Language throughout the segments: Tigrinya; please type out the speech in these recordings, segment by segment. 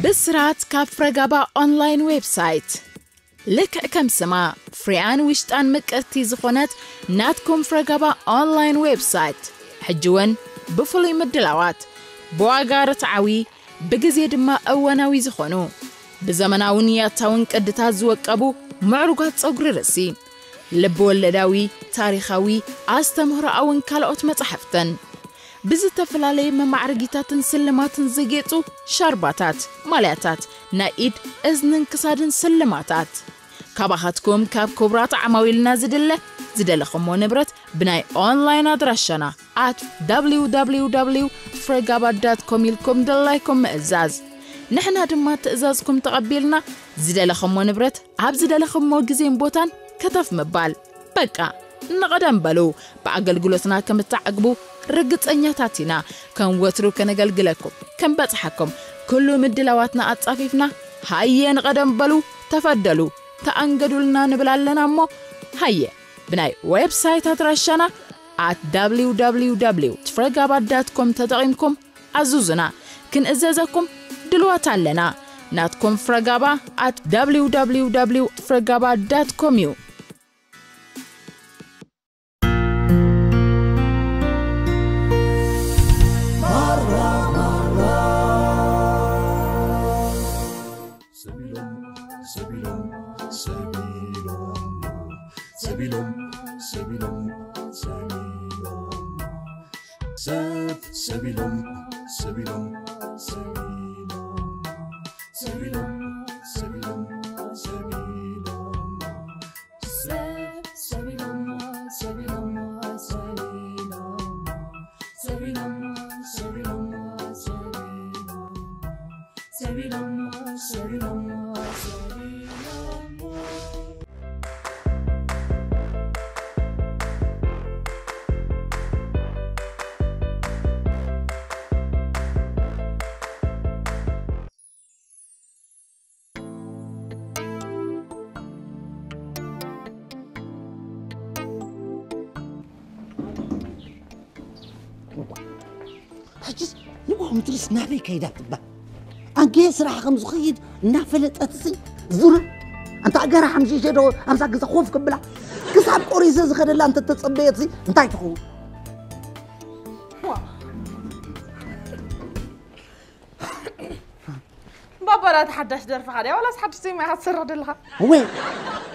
ብስራት ካብ ፍረጋባ ኦንላይን ዌብሳይት። ልክዕ ከም ስማ፣ ፍሪያን ውሽጣን ምቅርቲ ዝኾነት ናትኩም ፍረጋባ ኦንላይን ዌብሳይት፣ ሕጂ እውን ብፍሉይ ምድላዋት፣ ብዋጋ ርትዓዊ፣ ብግዜ ድማ እዋናዊ ዝኾኑ፣ ብዘመናውን ያታውን ቅድታት ዝወቀቡ ምዕሩጋት ጸጉሪ ርእሲ፣ ልብ ወለዳዊ፣ ታሪኻዊ፣ ኣስተምህሮኣውን ካልኦት መጻሕፍትን፣ ብዝተፈላለየ መማዕረጊታትን ስልማትን ዘጌጹ ሻርባታት፣ ማልያታት፣ ናይ ኢድ፣ እዝንን ክሳድን ስልማታት። ካባኻትኩም ካብ ክቡራት ዓማዊልና ዝድለ ዝደለኹሞ ንብረት ብናይ ኦንላይን ኣድራሻና at www ፍረጋባ ዳት ኮም ኢልኩም ድላይኩም ምእዛዝ። ንሕና ድማ ትእዛዝኩም ተቐቢልና ዝደለኹሞ ንብረት ኣብ ዝደለኹሞ ግዜን ቦታን ከተፍ ምባል። በቃ፣ ንቐደም በሉ። ብኣገልግሎትና ከም እትዓግቡ ርግጸኛታት ኢና። ከም ወትሩ ከነገልግለኩም፣ ከም በጽሓኩም፣ ኩሉ ምድላዋትና ኣጻፊፍና፣ ሃየ ንቐደም በሉ፣ ተፈደሉ፣ ተኣንገዱልና ንብል ኣለና እሞ፣ ሃየ፣ ብናይ ዌብሳይት ኣድራሻና at www ፍረጋባ ዳት ኮም ተጠቒምኩም ኣዙዙና። ክንእዘዘኩም ድልዋት ኣለና። ናትኩም ፍረጋባ at www ፍረጋባ ዳት ኮም እዩ። ሰቢሎም፣ ሰቢሎም፣ ሰቢሎም፣ ሰቢሎም፣ ሰቢሎም፣ ሰቢሎም፣ ሰብ፣ ሰቢሎም፣ ሰቢሎም፣ ሰቢሎም፣ ሰቢሎም፣ ሰቢሎም፣ ሰቢሎም፣ ሰብ፣ ሰቢሎም፣ ሰቢሎም፣ ሰቢሎም፣ ሰቢሎም፣ ሰቢሎም፣ ሰቢሎም። ሰቢሎሞ፣ ሰቢሎሞ፣ ሰቢሎሞ። ሕጅስ ንግሆ ምድርስ ናበይ ከይዳ ትባ? ኣንጌ ስራሕ ከም ዝኸይድ እናፈለጠት ሲ ዙር ኣንታ ኣገራ ሓምሽሸ ዶ ኣብዛ ገዛ ኮፍ ክብላ ክሳብ ቆሪሰ ዝኸደላ እንተተጸበየት ሲ እንታይ ትኸውን? ባባ፣ ናታ ሓዳሽ ደርፍኻ ድያ ዋላስ ሓድሽ ዜማ ኢኻ ትሰርሕ ዘለኻ? እወ፣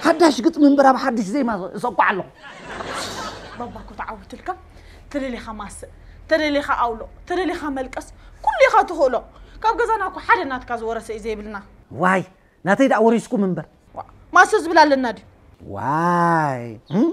ሓዳሽ ግጥሚ እምበር ኣብ ሓድሽ ዜማ እሰኳዕ ኣለኹ። ባባ እኮ ተዓዊትልካ። ተደሊኻ ማሰ፣ ተደሊኻ ኣውሎ፣ ተደሊኻ መልቀስ፣ ኩሉ ኢኻ ትኽእሎ። ካብ ገዛና እኮ ሓደ ናትካ ዝወረሰ እዩ ዘይብልና። ዋይ፣ ናተይ ደኣ ወሪስኩም እምበር። ዋ፣ ማሰ ዝብል ኣለና ድዩ? ዋይ፣ እም?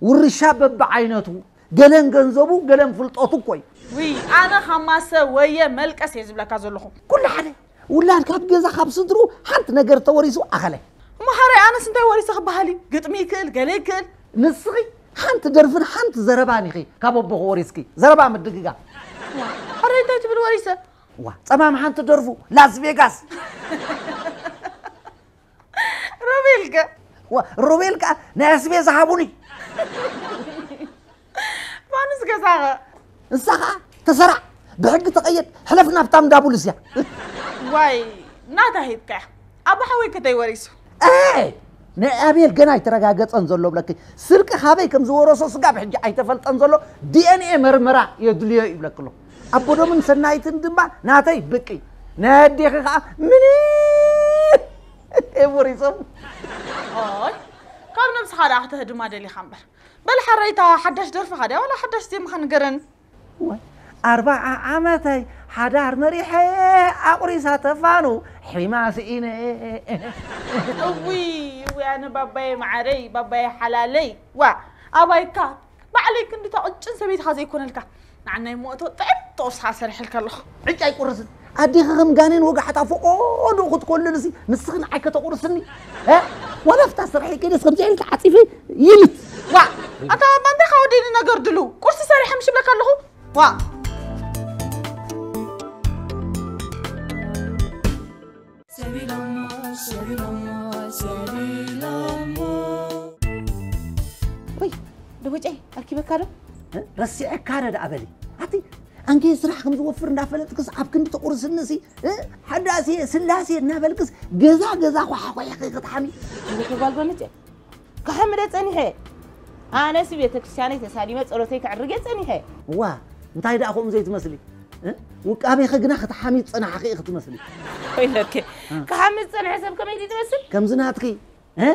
ውርሻ በብዓይነቱ፣ ገለን ገንዘቡ፣ ገለን ፍልጠቱ እኮ እዩ። ውይ፣ ኣነ ካብ ማሰ ወየ መልቀስ እየ ዝብለካ ዘለኹ። ኩሉ ሓደ፣ ውላድ ካብ ገዛ ካብ ስድሩ ሓንቲ ነገር ተወሪሱ ኣኸለ። እሞ ሓራይ ኣነስ እንታይ ወሪሰ ክበሃል እዩ? ግጥሚ ይክእል፣ ገለ ይክእል። ንስኺ ሓንቲ ደርፍን ሓንቲ ዘረባን ኢኺ ካብ ኣቦኺ ወሪስኪ። ዘረባ ምድግጋም። ሓራይ እንታይ ትብል ወሪሰ? ዋ፣ ጸማም ሓንቲ ደርፉ ላስ ቬጋስ። ሮቤል ከ? ዋ፣ ሮቤል ከኣ ናይ ኣስቤዛ ሃቡኒ። ፋኑስ ገዛኸ? ንሳ ኸኣ ተሰራዕ፣ ብሕጊ ተቐየድ፣ ሕለፍ ናብታ እንዳቡልስ እያ። ዋይ፣ ናታ ሂብካ። ኣቦ ሓወይ ከ እንታይ ወሪሱ? ኤ! ናይ ኣቤል ገና ኣይተረጋገጸን ዘሎ ብለኪ። ስርቂ ካበይ ከም ዝወረሶ ስጋብ ሕጂ ኣይተፈልጠን ዘሎ፣ ዲ ኤን ኤ መርመራ የድልዮ ይብለኪ ኣሎ። ኣቦዶምን ሰናይትን ድማ ናተይ ብቂ። ናይ ኣዴኺ ኸኣ ምንም እዮም ወሪሶም። ኦይ፣ ካብ ነብስኻ ደኣ ክተህድማ ደሊኻ እምበር። በል ሓረይታ ሓዳሽ ደርፍኻ ድያ ዋላ ሓዳሽ ዜማኻ ንገረኒ። እዋይ፣ ኣርብዓ ዓመተይ ሓዳር መሪሐ ኣቑሪሳ ተፋኑ ሒማ ስኢነ። እውይ፣ እውይ፣ ኣነ ባባየ መዓረይ፣ ባባየ ሓላለይ። ዋ፣ ኣባይካ ባዕለይ ክንዲ ተቕጭን ሰበይትኻ ዘይኮነልካ። ንዓናይ ሞእቶ ጥዕም ተወስኻ ሰሪሐልካ ኣለኹ። ዕጫ ኣይቁርስን። ኣዴኺ ከም ጋኔን ወጋሕታ ፈቆዶ ክትኮልልሲ፣ ንስኺ ንዓይ ከተቑርስኒ? እ? ዋላ ፍታ ስርሐይ ከይደስ ከምዚ ኢልካ ዓጺፈ ይምት። ዋ፣ ኣታ ባባ እንታይ ካብ ወደይ ንነገር ድሉ? ቁርሲ ሰሪሐ ምሽ ብለካ ኣለኹ? ዋ። ሰቢሎሞ፣ ሰቢሎሞ፣ ሰቢሎሞ። ወይ፣ ደቦጨይ፣ ኣርኪበካ ዶ? እ? ረሲዐካ ዶ ደኣ በሊ። ኣቲ፣ ኣንከ ስራሕ ከም ዝወፍር እንዳፈለጥክስ ኣብ ክንዲ ተቑርስንሲ፣ እ? ሓዳሴ ስላሴ እናበልክስ ገዛ ገዛ ኳሓ ኳሒኺ ክትሓሚ። እንዴት ጓል ጎነቼ? ክሓምደ ጸኒሐ። ኣነስ ቤተ ክርስቲያነይ ተሳሊመ ጸሎተይ ከዕርገ ጸኒሐ። እዋ፣ እንታይ ደኣ ከምኡ ዘይትመስሊ? እ? ውቃቤኺ ግና ክትሓሚ ዝጸናሕኺ ኢኺ ትመስሊ። ወይለከ፣ ክሓሚ ዝጸንሐ ሰብ ከመይ ድዩ ትመስል? ከምዚ ናትኪ፣ እ?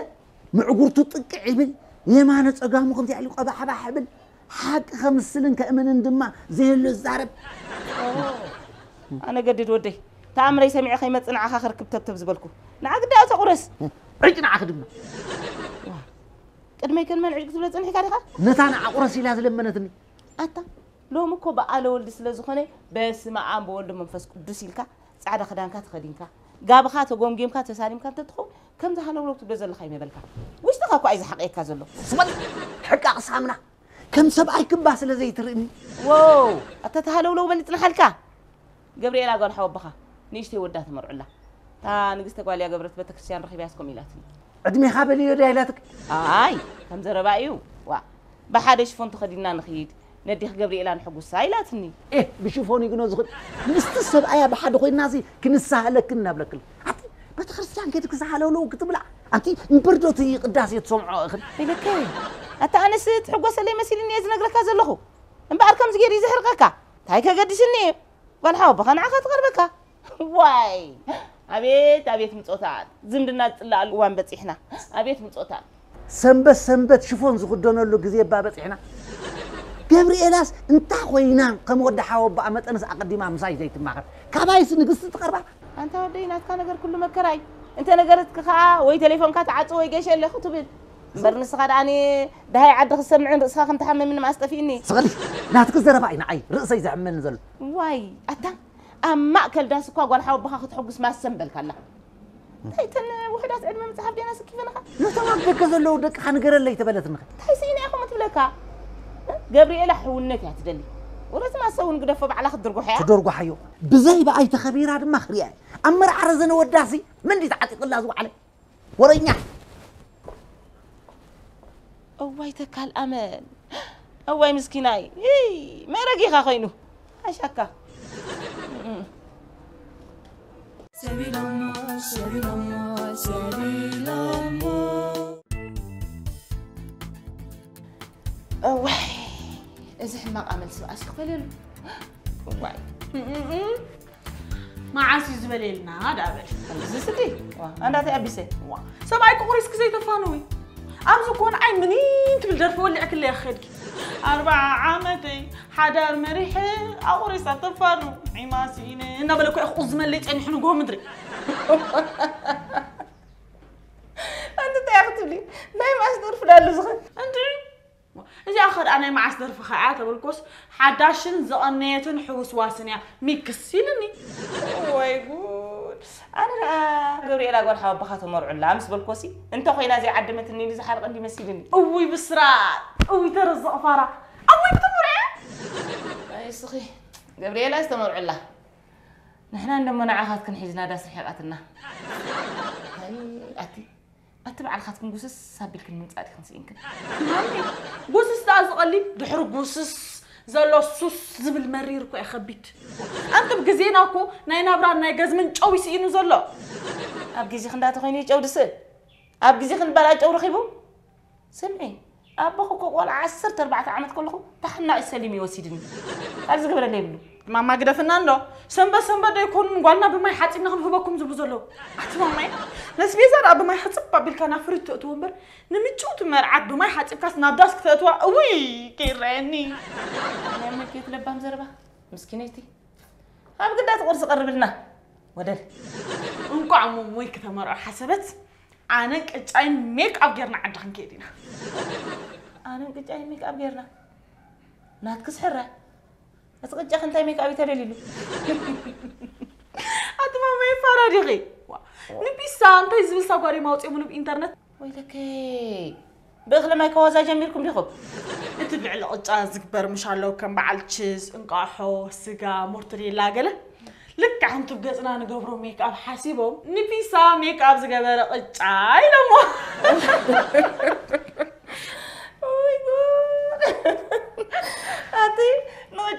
ምዕጉርቱ ጥቅዕ ይብል፣ የማነ ጸጋሙ ከምዚ ኢሉ ቀባሕባሕ ይብል። ሓቂ ከምስልን ከእምንን ድማ ዘየሎ ዝዛረብ። ኣነ ገድድ ወደይ፣ ተኣምረይ ሰሚዐ ከይመጽእ ንዓኻ ከርክብ ተብተብ ዝበልኩ። ንዓ ግዳ እቶ ቁረስ። ዕጭ ንዓኺ ድማ። ቅድመይ ከን መን ዕጭ ክትብለ ጸኒሕካ ዲኻ? ነታ ንዓ ቁረስ ኢላ ዝለመነትኒ። ኣታ ሎሚ እኮ በዓለ ወልዲ ስለ ዝኾነ በስመ ኣብ ወወልድ መንፈስ ቅዱስ ኢልካ ጻዕዳ ክዳንካ ተኸዲንካ ጋብኻ ተጎምጊምካ ተሳሊምካ እንተትኸውን ከምዚ ሃለውለው ትብሎ ዘለኻ ይመበልካ። ውሽጥኻ እኮ እዩ ዝሓቕየካ ዘሎ። ስበል ሕቃቕ ሳምና ከም ሰብኣይ ክባ ስለ ዘይትርእኒ። ዎው ኣታ ተሃለውለው በሊጽናሓልካ። ገብርኤላ ጓል ሓወቦኻ ንእሽተይ ወዳ ተመርዑላ። እታ ንግስተ ጓል እያ ገብረት ቤተክርስትያን ረኺባያስ ከምኡ ኢላትኒ። ዕድሜኻ በልዮ ድያ ኢላትክ? ኣይ ከም ዘረባ እዩ። ዋ ብሓደ ሽፎን ተኸዲና ንኽይድ ነዴኽ ገብርኤላ ንሕጉሳ ኢላትኒ። ኤህ ብሽፎን እዩ ግኖ ዝኽድ ምስቲ ሰብኣያ ብሓደ ኮይናሲ ክንሳሃለክን እናብለክል ኣቲ ቤተክርስትያን ከድክ ዝሃለውለው ክትብላ ኣንቲ እምበርዶ እቲ ቅዳሴ ትሰምዖ እኽል ኢልከ ኣታ ኣነስ ትሕጎሰለይ መሲልኒ እየ ዝነግረካ ዘለኹ እምበኣር ከምዚ ገይሩ እዩ ዘሕርቀካ እንታይ ከገድሽኒ እዩ ጓል ሓወቦኻ ንዓኻ ትቐርበካ ዋይ ኣቤት ኣቤት ምጾታት ዝምድና ዝጽለኣሉ እዋን በጺሕና ኣቤት ምጾታት ሰንበት ሰንበት ሽፎን ዝኽደነሉ ግዜ እባ በጺሕና ገብርኤላስ እንታ ኮይና ከም ወዲ ሓወቦኣ መጠንስ ኣቐዲማ ምሳይ ዘይትማኸር ካባይስ ንግስቲ ትቐርባ ኣንታ ወደይ ናትካ ነገር ኩሉ መከራ እዩ እንተ ነገረትክ ከኣ ወይ ቴሌፎንካ ትዓጽ ወይ ገሸ ኣለኹ ትብል እምበር ንስኻ ደኣ ደሃይ ዓዲ ክሰምዕን ርእስኻ ከም ትሓመምን መኣስ ጠፊእኒ ስቕሊ ናትኪ ዘረባ እዩ ንዓይ ርእሰይ ዘሕመኒ ዘሎ ዋይ ኣታ ኣብ ማእከል ዳስ እኳ ጓል ሓወቦኻ ክትሕጉስ ማሰም በልካላ እንታይ እተን ውሑዳት ዕድመ መጽሓፍ ዴና ስኪፈንኻ ነቶም ኣብ ደገ ዘለዉ ደቅኻ ንገረለይ ተበለትንኸ እንታይ ስኢና ኢኹም ትብለካ ገብርኤላ ሕውነት እያ ትደሊ ወረዚ ማሰ እውን ግደፎ ባዕላ ክትድርጉሓ እያ ትደርጉሓዮ ብዘይ ብኣይ ተኸቢራ ድማ ክሪያ ኣብ መርዓ ረዘነ ወዳሲ መን ድዩ ተዓጢቕላ ዝወዓለ ወረኛ እዋይ ተካል ኣመል እዋይ ምስኪናይ ይይ መረጊኻ ኮይኑ ኣሻካ እዋይ እዚ ሕማቕ ኣመል ስብኣስ ክፈለሉ እዋይ መዓስ እዩ ዝበለየልና ደኣ በል እዚ ስዲ ኣንዳተይ ኣቢሰ ሰብኣይ ክቑሪስኪ ዘይተፋንዊ ኣብዚ እኮ ንዓይ ምኒን ትብል ደርፊ ወሊዕክለይ ክኸድኪ ኣርባዓ ዓመተይ ሓዳር መሪሐ ኣቑሪሳ ተፋኑ ዒማ ስኢነ እናበለ እኮ ክቑዝመለይ ጸኒሑ ንግሆ ምድሪ ኣንቲ እንታይ ክትብሊ ናይ መዓስ ደርፊ ዳሉ ዝኸ እንድሪ እዚኣ ኸድኣ ናይ መዓስ ደርፊ ኸዓ ተበልኮስ ሓዳሽን ዝቐነየትን ሕውስዋስን እያ ሚክስ ኢልኒ ወይ ጉድ ኣነ ደኣ ገብርኤላ ጓል ሓወቦኻ ተመርዑላ ምስ በልኮሲ እንተ ኮይና ዘይዓደመትኒ ኢሉ ዝሓርቐ እንዲ መሲልኒ እውይ ብስራት እውይ ተረዝቕ ፋራ ኣወይ ብትምርዐ እስኺ ገብርኤላ ዝተመርዑላ ንሕና እንደሞ ንዓኻትክን ሒዝና ዳስ ርሒቓትና ኣቲ ኣቲ ባዕልኻትክን ጉስስ ኣቢልክን ምምጻእ ዲኽን ስኢንክን ማሚ ጉስስ ደኣ ዝቐሊል ድሕሪ ጉስስ ዘሎ ሱስ ዝብል መሪር እኮ እዩ ከቢድ ኣንተ ብግዜና እኮ ናይ ናብራን ናይ ገዝምን ጨው ይስኢኑ ዘሎ ኣብ ግዜኺ እንዳተኾይኑ ጨው ድስእ ኣብ ግዜኺ ንበላ ጨው ረኺቡ ስምዒ ኣቦኺ እኮ ቆልዓ ዓሰርተ ኣርባዕተ ዓመት ከለኹ ተሓናቒ ሰሊም እዩ ወሲድኒ ካልእ ዝገበረለይ የብሉ ማማ ግደፍና እንዶ ሰንበት ሰንበት ዶ ይኮኑን ጓልና ብማይ ሓፂብና ክንህበኩም ዝብሉ ዘለዉ ኣቲ ማማይ ነስቤዛ ደኣ ብማይ ሕፅብ ኣቢልካ ናብ ፍሪጅ ተእትዎ እምበር ንምጭውቲ መርዓት ብማይ ሓፂብካስ ናብ ዳስ ክተእትዋ እውይ ከይረአየኒ ናይ ምልክት ለባም ዘረባ ምስኪነይቲ ኣብ ግዳ ትቁርሲ ቀርብልና ወደል እንቋዕ ሞሞይ ክተመርዖ ሓሰበት ኣነን ቅጫይን ሜክ ኣብ ጌርና ዓዲ ክንከይድ ኢና። ኣነን ቅጫይን ሜክ ኣብ ጌርና ናትክስ ሕራይ እቲ ቅጫኺ እንታይ ሜክ ኣብ እዩ ተደልይሉ? ኣቲ ማማይ ፋራ ዲኺ? ንፒሳ እንታይ ዝብል ሳጓሪ ማውፅኦም ንብ ኢንተርነት ወይለከይ ብእኽሊ ማይ ከዋዛ ጀሚርኩም ዲኹም? እቲ ልዕሊ ቅጫ ዝግበር ምሽ ኣሎ ከም በዓል ችዝ፣ እንቋሖ፣ ስጋ፣ ሞርተዴላ ገለ ልክዕ ከምቲ ኣብ ገፅና ንገብሮ ሜክኣፕ ሓሲቦም ንፒሳ ሜክኣፕ ዝገበረ ቅጫ ኢሎሞ። ኣቲ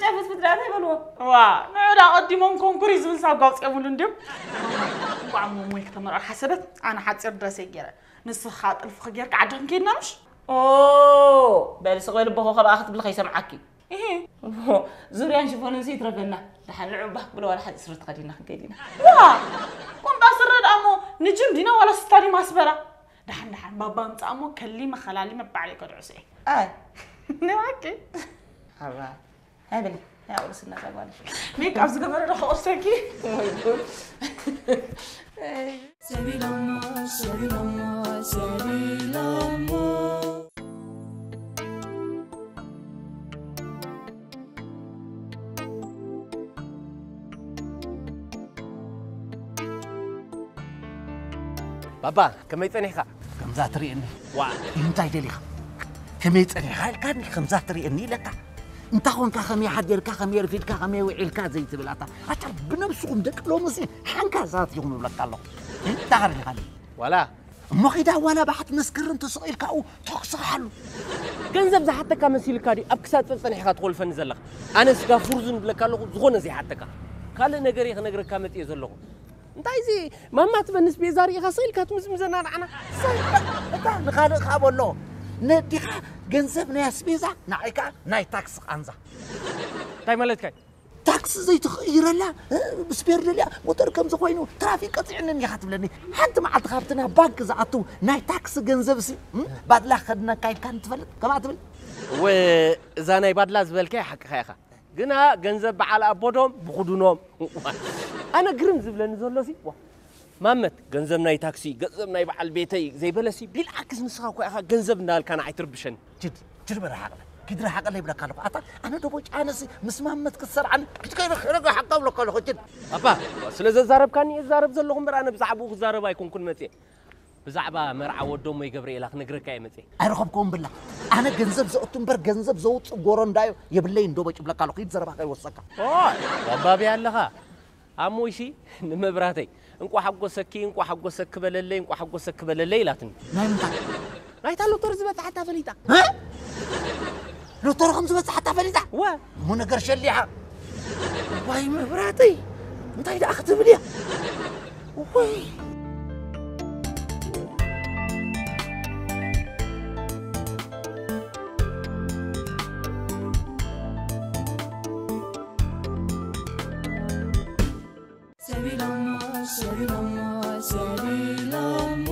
ጨፍት ፍትዳት ኣይበልዎ። ዋ፣ ንዑ ዳ ቀዲሞም ኮንኩሪ ዝብል ሳብ ጋውፅኦምሉ እንድዮም። እንኳዕ ሞሞይ ክተመርዖ ሓሰበት፣ ኣነ ሓፂር ድረሰይ ገይረ። ንስኻ ጥልፍኺ ጌርካ ዓዲ ክንከይድ ኢና ምሽ? ኦ፣ በሊ ስቕ በሊ፣ ቦኾ ከብኣ ክትብሊ ከይሰምዓኪ። እሄ። ዙርያን ሽፎንን ሲ ይትረፈና። ደሓን ንዑ ባህ ክብሎ ዋላ ሓፂር ስረ ተኸዲና ክንከይድ ኢና። ዋ፣ ቁምጣ ስረ ደኣ እሞ ንጅም ዲና ዋላ ስታዲየም ኣስመራ? ደሓን ደሓን፣ ባባ ምጻእ እሞ ከሊመ ከላሊመ ባዕለይ ከድዕሶ እየ። ኣይ። ንባኪ። ሓራ። ሃይ በሊ፣ ሃይ ኣውርስና እዛ ጓል። ሜክኣፕ ዝገበረ ዶ ከቑርሰኪ? ወይ ጉድ። ሰቢሎሞ፣ ሰቢሎሞ፣ ሰቢሎሞ። ባባ፣ ከመይ ጸኒሕካ? ከምዛ ትርእየኒ። ዋ። እንታይ ደሊኻ? ከመይ ጸኒሕካ ኢልካኒ፣ ከምዛ ትርእየኒ ኢለካ። እንታ ኾንካ ከመይ ሓዲርካ፣ ከመይ ረፊድካ፣ ከመይ ውዒልካ ዘይትብል ኣታ። ኣታ ብነብስኹም ደቂ ሎምሲ ሓንካ ሰባት ኢኹም እብለካ ኣለኹ። እንታይ ሓዲርካኒ? ዋላ። እሞ ኺዳ ዋላ ባሕቲ መስከረም ተሰቒልካ ኣብኡ ተኹስኻ ሓሉ። ገንዘብ ዝሓተካ መሲልካ ድዩ ኣብ ክሳድ ጸጸኒሕካ ትኾልፈኒ ዘለኻ? ኣነ ስጋ ፍርዙን እብለካ ኣለኹ፣ ዝኾነ ዘይሓተካ። ካልእ ነገር እየ ክነግረካ መጽየ ዘለኹ። እንታይ እዚ ማማ ትበንስ ቤዛ ርኢኻ ስቕ ኢልካ ትምዝምዘና ንዓና? እታ ንኻልእ ከኣ በሎ። ነዲኻ ገንዘብ ናይ ኣስቤዛ፣ ንዓይ ከኣ ናይ ታክሲ ቃንዛ። እንታይ ማለትካ እዩ? ታክሲ ዘይትቕይረላ፣ እ፣ ብስፔር ደልያ ሞተር ከምዚ ኮይኑ ትራፊክ ቀጺዕኒ እኒኻ ትብለኒ። ሓንቲ መዓልቲ ካብቲ ናብ ባንክ ዝኣቱ ናይ ታክሲ ገንዘብሲ፣ እ፣ ባድላ ክኸድነካ ኢልካኒ ትፈልጥ? ከምኣ ትብል? እወ፣ እዛ ናይ ባድላ ዝበልካያ ሓቅኻ ኢኻ። ግና ገንዘብ በዓል ኣቦዶም ብኹዱኖም። ኣነ ግርም ዝብለኒ ዘሎሲ፣ ዋ፣ ማመት፣ ገንዘብ ናይ ታክሲ፣ ገንዘብ ናይ በዓል ቤተይ ዘይበለሲ፣ ቢልዓክስ ንስኻ እኮ ኢኻ ገንዘብ እናበልካ ንዓይ ትርብሸኒ። ጅድ፣ ጅድ በል ርሓቕለ። ኪድ ርሓቕለ ይብለካ ኣለኹ። ኣታ፣ ኣነ ዶ ቦጭ፣ ኣነሲ ምስ ማመት ክትሰርዓኒ፣ ኪድ ከይደ ረጋ ሓቃ ብለካ ኣለኹ፣ ጅድ። ኣባ፣ ስለ ዘዛረብካኒ እየ ዝዛረብ ዘለኹ እምበር፣ ኣነ ብዛዕባኡ ክዛረብ ኣይኮንኩን መጽየ። ብዛዕባ መርዓ ወዶም ወይ ገብርኤላ ክነግረካ እየ መጽየ። ኣይረኸብክዎን ብላ። ኣነ ገንዘብ ዘእቱ እምበር ገንዘብ ዘውጽእ ጎረንዳዮ የብለይን ዶ ቦጭ ብለካ ኣለኹ። ኪድ ዘረባ ከይወሰካ። ኦይ፣ ባባብያ ኣለኻ። ኣሞይሲ ንመብራተይ፣ "እንቋ ሓጎሰኪ፣ እንቋ ሓጎሰኪ በለለይ፣ እንቋ ሓጎሰኪ በለለይ" ኢላትኒ። ናይ ምንታይ? ናይታ ሎተሪ ዝበጽሓታ ፈሊጣ። እ? ሎተሪ ከም ዝበጽሓታ ፈሊጣ? እወ። እሞ ነገር ሸሊሓ። ዋይ መብራተይ፣ እንታይ ደኣ ክትብል እያ? ወይ። ሰቢሎሞ፣ ሰቢሎሞ፣ ሰቢሎሞ።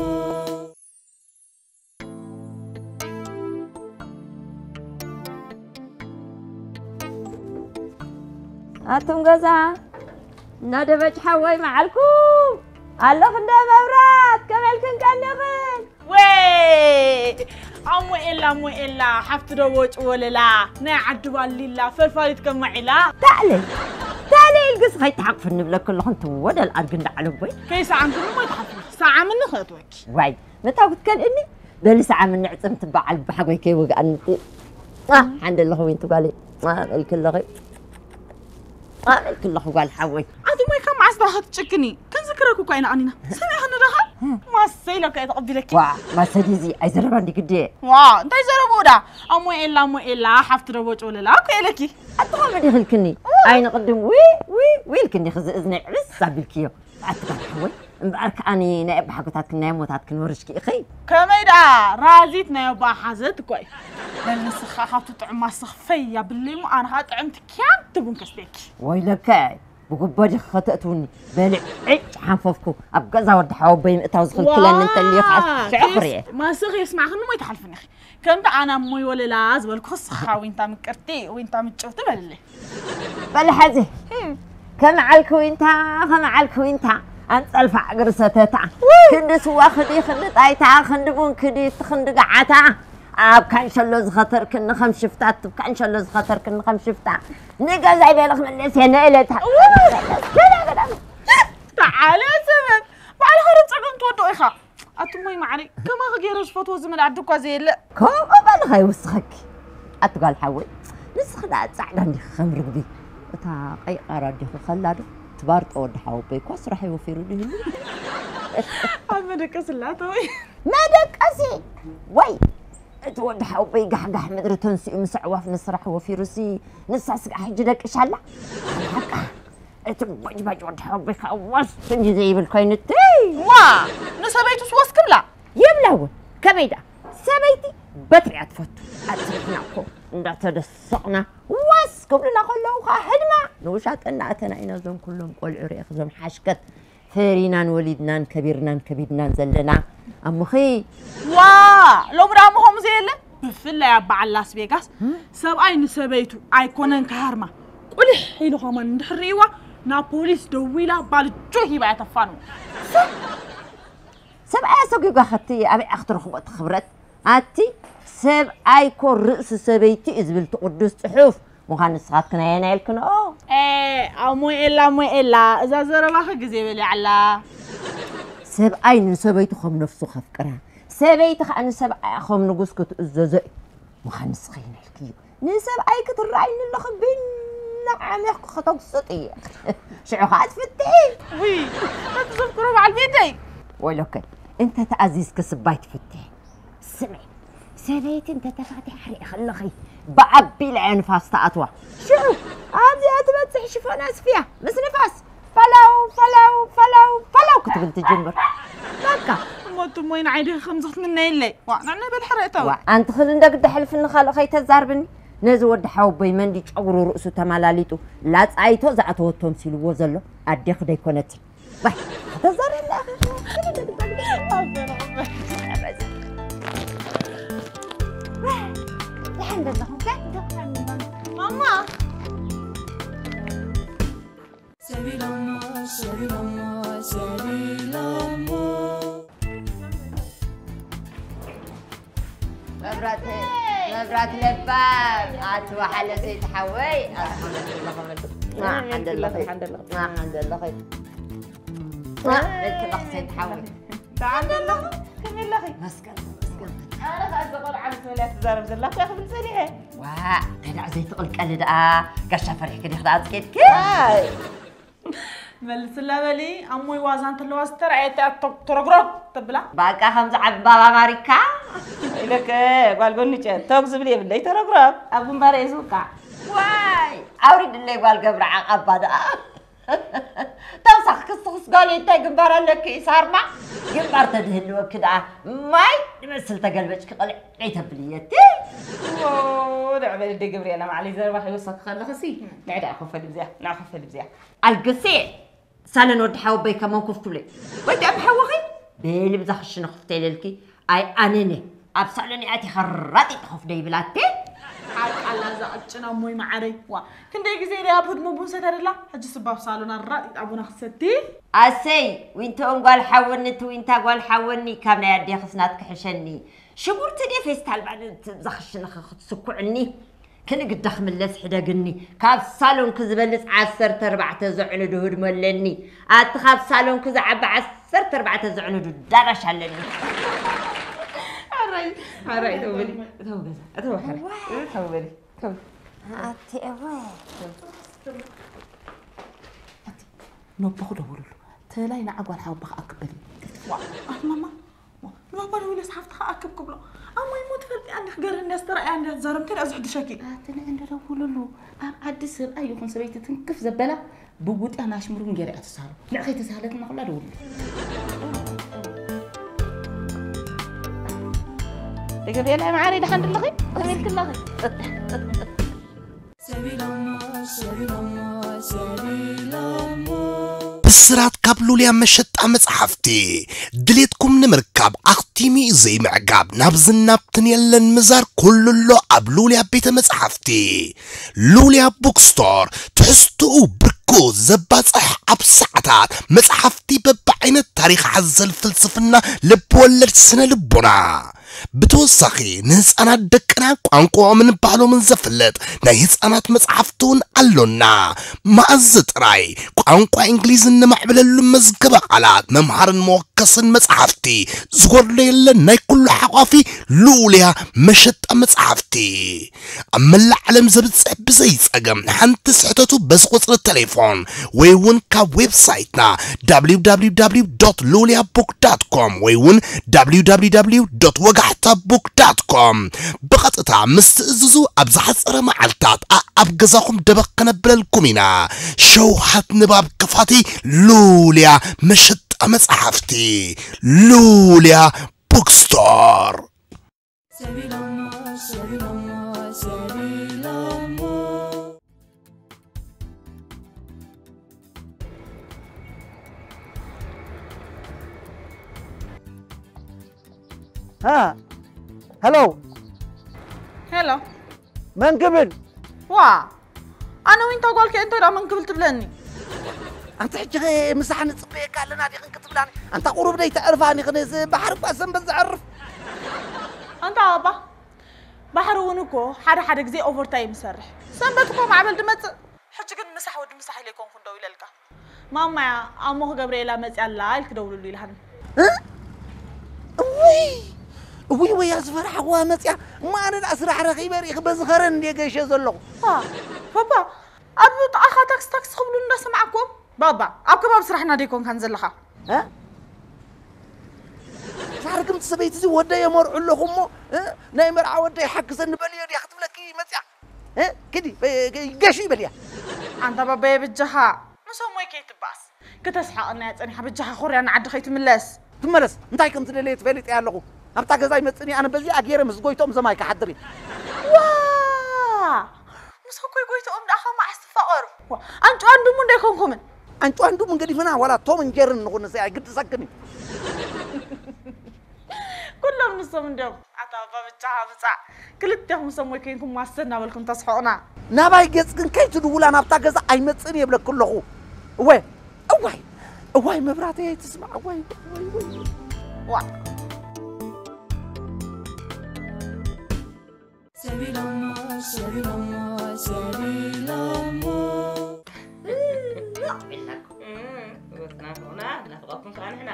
ኣቱም ገዛ፣ እና ደበጭ ሓወይ መዓልኩም ኣለኹ እንደ መብራት፣ ከመይ ኢልክን ቀኒኽን? ወይ! ኣሞ ኤላ፣ ኣሞ ኤላ፣ ሓፍቲ ደቦጭ ወለላ፣ ናይ ዓዲ ባሊላ፣ ፈልፋሊት ከማዒላ። ታዕለል፣ ታዕለል ኢልክስ ከይትሓቕፍኒ ንብለኪ ኣለኹ፣ እንትወደል ኣድጊ እንዳ ዓለቦይ። ከይሰዓምክኒ እሞ ኣይትሓፍሪ፣ ሰዓምኒ ከእትወኪ። ዋይ፣ መታው ክትከልእኒ? በሊ ሰዓምኒ ዕጽምቲ በዓል ብሓጎይ ከይወግኣኒ። አ፣ ሓንደ ኣለኹ ዊንቲ ጓለይ። አ፣ በልኪ ኣለኹ። ኣበልኪ ኣለኹ ጓል ሓወይ። ኣቲ ሞይ ካብ መዓስ ዳኻ ትጭክኒ? ክንዝክረኩ እኳ ኢና ቀኒና። ሰሚዕኽኒ ዳኻ? ማሰ ኢለ እኳ እየ ተቐቢለኪ። ዋ፣ ማሰ ድዚ? ኣይዘረባ እንዲ ግዲ። ዋ፣ እንታይ ዘረብኡ ዳ? ኣሞ ኤላ፣ ኣሞ ኤላ፣ ሓፍቲ ደቦጭ ወለላ እኮ ኢለኪ። ኣቲ ኸመ ዲኺ ኢልክኒ? ኣይኒ ቅድም ዊ፣ ዊ፣ ዊ ኢልክኒ፣ ኽዚ እዝነይ ዕብስ ኣቢልክዮ። ኣቲ ጓል ሓወይ፣ እምበኣር ከኣኒ ናይ ኣባሓጎታትክን ናይ ኣሞታትክን ወሪስኪ ኢኺ። ከመይ ደኣ ራዚት ናይ ኣቦኣ ሓዘት እኮ እዩ። በል ንስኻ ካብቲ ጥዑም ማስኽ ፈይ ኣብለይ እሞ ኣነ ኸኣ ጥዕምቲ ኪያንቲ ቡን ከስትየኪ። ወይለከ፣ ብጉቦ ዲኺ ከተእትውኒ? በሊ ዕጭ ሓንፈፍኩ፣ ኣብ ገዛ ወዲ ሓወቦይ ምእታው ዝኽልክለኒ እንተልዩ ኸኣ ሽዑ ክርእየ። ማስኽ የስማዕኽኒ እሞ ኣይትሓልፍን ኢኺ። ከምቲ ኣነ ኣሞይ ወለላ ዝበልኩኽስ፣ ዊንታ ምቅርቲ፣ ዊንታ ምጭውቲ በልለይ። በሊ ሕዚ፣ ከም ዓልኪ ዊንታ፣ ከም ዓልኪ ዊንታ፣ ኣንጸልፋ እግሪ ሰተታ፣ ክንዲ ስዋ ክዲ፣ ክንዲ ጣይታ፣ ክንዲ ቡን ክዲ፣ ክንዲ ገዓታ፣ ኣብ ካንሸሎ ዝኸተርክኒ ከም ሽፍታ፣ ኣብ ካንሸሎ ዝኸተርክኒ ከም ሽፍታ፣ ንገዛይ በሊ ክምለስ እየ ንእለታ። እዋይ! ገለ ገዳም። ተዓለ ሰበብ፣ ባዕልኻ ዶ ጸገም ትወድኦ ኢኻ? ኣቲ ሞይ ማዕረይ፣ ከማኺ ገይረ ዝፈትዎ ዝመድ ዓዲ እኳ ዘየለ። ከምኡ በልኻ ይውስኸኪ። ኣቲ ጓል ሓወይ፣ ንስኺ ደኣ ጻዕዳ እንዲኺ ከም ርግቢ። እታ ቀይ ቃራ እንዲኺ ከላ ዶ ትባርጦ ወዲ ሓወቦይ እኳ ስራሕ ይወፊሩ ድህሉ። ኣብ መደቀሲ ኣላተወይ። መደቀሲ? ወይ! እቲ ወዲ ሓወቦይ ጋሕጋሕ ምድሪ ተንሲኡ ምስ ኣዕዋፍ ንስራሕ ወፊሩሲ፣ ንሳ ስጋዕ ሕጂ ደቂሻ ኣላ። ሓቃ፣ እቲ ቦጭባጭ ወዲ ሓወቦይ ከዓ ዋስ እንጂ ዘይብል ኮይኑ፣ ትይ! ዋ! ንሰበይቱስ ወስ ክብላ? የብላ እውን። ከመይ ደኣ? ሰበይቲ በትሪ እያ ትፈቱ። ኣጽኒሕና እኮ እንዳተደሰቕና ዋስ ክብሉና ከለዉ ከዓ ህድማ ንውሻጠ እናኣተና ኢና እዞም ኩሎም ቆልዑ ርኢኺ፣ እዞም ሓሽከት ፈሪናን ወሊድናን ከቢርናን ከቢድናን ዘለና። ኣሙኺ። ዋ! ሎሚ ደኣ እሞ ከምኡ ዘየለ? ብፍላይ ኣብ በዓል ላስ ቬጋስ ሰብኣይ ንሰበይቱ ኣይኮነን ክሃርማ፣ ቁሊሕ ኢሉ ከማን እንድሕር ርእይዋ ናብ ፖሊስ ደዊላ ባልጆ ሂባ እያ ተፋንዎ። ሰብኣይ ኣሰጒጓ ኸቲ ኣበይ ክትረኽቦ እቲ ክብረት? ኣቲ ሰብኣይ ኮ ርእሲ ሰበይቲ እዩ ዝብል እቲ ቅዱስ ጽሑፍ። ምዃን ንስኻትክን ኣየናይ ኢልክንኦ? ኤ፣ ኣሞይ ኤላ፣ ኣሞይ ኤላ፣ እዛ ዘረባኺ ግዜ በሊዓላ። ሰብኣይ ንሰበይቱ ከም ነፍሱ ከፍቅራ፣ ሰበይቲ ኸኣ ንሰብኣያ ከም ንጉስ ክትእዘዞ እዩ። ምዃን ንስኺ ኢልክዮ። ንሰብኣይ ክትረኣይኒ ኣለኺ፣ ብናዕ ዓሚኽኪ ከተጉስጢ እየ። ሽዑ ኸኣ ትፍትሒ። ውይ፣ ነቲ ዘፍቅሮ በዓል ቤተይ። ወይለከ፣ እንተ ተኣዚዝኪ ስባይ ትፍትሒ። ስምዒ፣ ሰበይቲ እንተ ተፋቲሓ ርኢኺ ኣለኺ፣ ብኣቢላ እያ ንፋስ ትኣትዋ። ሽዑ ኣብዚኣ ትበጽሕ ሽፎን ኣስፍያ፣ ምስ ንፋስ ፈለው፣ ፈለው፣ ፈለው፣ ፈለው ክትብል ትጅምር። በቃ። እሞ እሞ ንዓይ ዲኺ ከምዚ ክትምነየለይ? ዋእ፣ ንዕናይ በል ሕረ እተው። ዋእ፣ ኣንቲ ኽሊ እንደ ግዲ ሕልፍኒ ካልእ ኸይተዛርብኒ። ነዚ ወዲ ሓወቦይ መንዲ ጨጉሩ ርእሱ ተመላሊጡ ላጻይቶ ዝኣተወቶ ምሲልዎ ዘሎ ኣዴኺ ደይኮነትን። ዋይ፣ ተዛረብና። ደሓን ዘለኹም ከ? ማማ። ሰቢሎሞ፣ ሰቢሎሞ፣ ሰቢሎሞ። መብራት፣ መብራት ለባም፣ ኣቲ ወሓለ ሰይቲ ሓወይ፣ ኣቲ ሓመድ ለኸመድ። ና፣ ሓንደለኸይ። ሓንደለኸይ። ና፣ ሓንደለኸይ። ና፣ ቤት ክላኽ ሰይቲ ሓወይ። ደሓን ኣለኹ? ከመይ ኣለኺ? መስገን፣ መስገን። ኣነ ኸኣ እዛ ቆልዓ ምስ መን እያ ትዛረብ ዘላ እኮ እየ ክብል ጸኒሐ። ዋእ፣ እንታይ ደኣ ዘይትቕልቀሊ ደኣ? ጋሻ ፈሪሕኪ ዲኺ ደኣ ኣጽቂጥኪ? ኣይ። መልስላ በሊ፣ ኣሞይ ዋዛ እንተለዋ ዝተረኣየት እያ ቶ-፣ ተረግረግ ተብላ። በቃ ከምዚ ዓቢ ባባ ኣማሪካ። ኢለከ፣ ጓል ጎንጨ፣ ቶግ ዝብል የብለይ፣ ተረግረግ። ኣብ ግንባር እየ ዝውቃዕ። ዋይ፣ ኣውሪድለይ ጓል ገብረ ዓቃባ ደኣ። ተውሳኽ ክስኽስ ጓል እንታይ ግንባር ኣለኪ ሳርማ? ግንባር ተድህልወኪ ደኣ ማይ ንመስል ተገልበጭኪ ቅልዕ ተብሊ እየ እቲ። ዎ፣ ደዕ በሊ ኣደ ገብርኤላ ማዕለይ ዘረባ ከይወሰኺ ከለኽሲ ንዕ ደኣ ኮፈል ብዚኣ፣ ንዕ ኮፈል ብዚኣ። ኣልግሴ ሳለን ወዲ ሓወቦይ ከመን ኮፍ ትብለይ። ወይ ደኣ ብሓወኺ በሊ ብዛ ክሽነ ክፍተ ኢለልኪ። ኣይ ኣነነ ኣብ ሳሎን ኣቲኻ ራጢጥ ኾፍ ደይብላቴ። ሓቃላ እዛ ቅጭን ኣሞይ መዓረይ። ዋ፣ ክንደይ ግዜ ኢለ ኣብ ህድሞ ቡን ሰተደላ፣ ሕጂ ስባ ኣብ ሳሎን ኣራጢጣ ቡና ክትሰቲ። ኣሰይ፣ ዊንቶኦም ጓል ሓወኒ፣ እቲ ዊንታ ጓል ሓወኒ፣ ካብ ናይ ኣዴኽስ ናትኪ ሕሸኒ። ሽጉርቲ ድየ ፌስታል ባኒ እዛ ክሽነኺ ክትስኩዕኒ? ክንግዳ ክምለስ ሕደግኒ። ካብ ሳሎንኪ ዝበልጽ ዓሰርተ ኣርባዕተ ዘዕኑዱ ህድሞ ኣለኒ። ኣቲ ካብ ሳሎንኪ ዝዓቢ ዓሰርተ ኣርባዕተ ዘዕኑዱ ዳራሽ ኣለኒ። ኣራይ፣ ኣራይ፣ እተው በሊ፣ እተው ገዛ፣ እተው ሕረ፣ እተው በሊ፣ እተው። ኣቲ እወ። ኣቲ፣ ነቦኹ ደውልሉ። ተላይ ንዓ ጓል ሓወቦኻ ኣክበሊ። ዋ፣ ኣቲ ማማ፣ ዋ፣ ንባባ ደዊለስ ሓፍትኻ ኣክብ ክብሎ። ኣሞይ እሞ ትፈልጢ እንዲኽ ገርህን እያ ዝተረኣያ እንዲያ ትዛረብ፣ እንታይ ደኣ ዝሕድሸኪ? ኣቲ ንዕ እንደ ደውልሉ። ኣብ ዓዲ ሰብኣይ ይኹን ሰበይቲ ትንክፍ ዘበላ ብውጥያን ኣሽሙርን ገይራ እያ ትሳሎ። ንዕ ከይተሳህለትና ኩላ ደውልሉ። ደገብርኤል፣ ኣይ መዓረይ፣ ደሓን ድለኺ? ከመይ ኢልኪ ኣለኺ? ብስራት ካብ ሉልያ መሸጣ መጽሓፍቲ። ድሌትኩም ንምርካብ ኣኽቲሙ እዩ ዘይምዕጋብ፣ ናብዝን ናብትን የለን ምዛር፣ ኩሉ ኣሎ ኣብ ሉልያ ቤተ መጽሓፍቲ። ሉልያ ቡክስቶር፣ ትሕዝትኡ ብርኩ ዘባጽሕ፣ ኣብ ሰዓታት መጽሓፍቲ በብዓይነት፣ ታሪኽ ሓዘል፣ ፍልስፍና፣ ልብ ወለድ፣ ስነ ልቦና። ብተወሳኺ ንህፃናት ደቅና ቋንቋኦምን ባህሎምን ዘፍልጥ ናይ ህፃናት መፅሓፍቲ እውን ኣሎና። መኣዝ ጥራይ ቋንቋ እንግሊዝ እነማዕብለሉ መዝገበ ቃላት መምሃርን መወከስን መፅሓፍቲ ዝጎድሎ የለን። ናይ ኩሉ ሓቋፊ ልኡልያ መሸጣ መፅሓፍቲ ኣብ መላእ ዓለም ዘብፅሕ ብዘይ ፀገም ሓንቲ ስሕተቱ በዚ ቁፅሪ ቴሌፎን ወይ እውን ካብ ዌብሳይትና www.luliabook.com ወይ እውን www.ወግዓ ኣታ ቡክ ዳት ኮም። ብቐጥታ ምስ ትእዝዙ ኣብ ዝሓጸረ መዓልታት ኣኣብ ገዛኹም ደበኽ ከነብለልኩም ኢና። ሸውሃት ንባብ ክፋቲ ሉልያ መሸጣ መጽሓፍቲ። ሉልያ ቡክስቶር። ها. هلو. ሄሎ መን ክብል? ዋ ኣነ ዊንታ ጓልከ እንታይ ደኣ መን ክብል ትብለኒ? ኣንቲ ሕጂ ምሳሕ ንፅበየካ ኣለና ዲኽን ክትብላኒ? ኣንታ ቁሩብ ደይ ተዕርፋኒ ኽን እዚ ባሕሪ እኳ ሰንበት ዘዕርፍ። ኣንታ ኣባ ባሕሪ እውን እኮ ሓደ ሓደ ግዜ ኦቨርታይም ይሰርሕ። ሰንበት እኮ ማዕበል ድመፅእ። ሕጂ ግን ምሳሕ ወዲ ምሳሕ ኢለ ይኮንኩ ደው ኢለልካ። ማማያ ኣሞ ገብርኤላ መፅያ ኣላ ኢልክ ደውልሉ ኢልሃኒ። እውይ እውይ ወያ ዝፈራሕኽዋ መፅያ እሞ ኣነ ደኣ ስራሕ ረኺበ ርኢኺ በዚ ኸረን እንድየ ገይሸ ዘለኹ። ዋ ባባ ኣብ ጥቓኻ ታክሲ ታክሲ ክብሉ እንዳሰማዕኩም ባባ ኣብ ከባቢ ስራሕና ደይኮንካን ዘለኻ። እ? ሳርግምቲ ሰበይቲ እዚ ወደይ የመርዑ ኣለኹ እሞ እ? ናይ መርዓ ወደይ ሓግዘኒ በልዮ ድያ ክትብለኪ መፅያ እ? ክዲ ገሹ ይበልያ። ኣንታ ባባየ ብጃኻ ምስ ኣሞይ ከይትባኣስ። ክተስሕቐና እያ ጸኒሓ በጃኻ ኮርያ ንዓዲ ከይትምለስ። ትመለስ እንታይ ከም ትደለየ ትፈልጥ እያ ኣለኹ ኣብታ ገዛ ይመፅኒ ኣነ በዚኣ ገይረ ምስ ጎይቶም ዘማይ ክሓድር እየ። ዋ ምስ እኮይ ጎይትኦም ደኣ ካብ መዓስ ትፋቐሩ? ኣንጭዋን ድሙ እንዶ ኣይኮንኩምን። ኣንጭዋን ድሙ ገዲፍና ዋላ ቶም እንጀርን ንኹን ንሰይ ኣይግድሰክን እዩ። ኩሎም ንሶም እንዲዮም ኣታ ኣባ ብቻ ምጻእ ክልቴኹም ሰሞይ ኮንኩም ማሰ እናበልኩም ተስሕቑና። ናባይ ገጽ ግን ከይትድውላ ናብታ ገዛ ኣይመጽእን እየ ይብለኪ ኣለኹ። እወ እዋይ እዋይ መብራተይ ኣይትስማዕ እዋይ እዋይ እዋይ። ዋ ሰቢሎሞ ሰቢሎሞ ሰቢሎሞ ናፍቆና ናፍቆኩም ከዓ ንሕና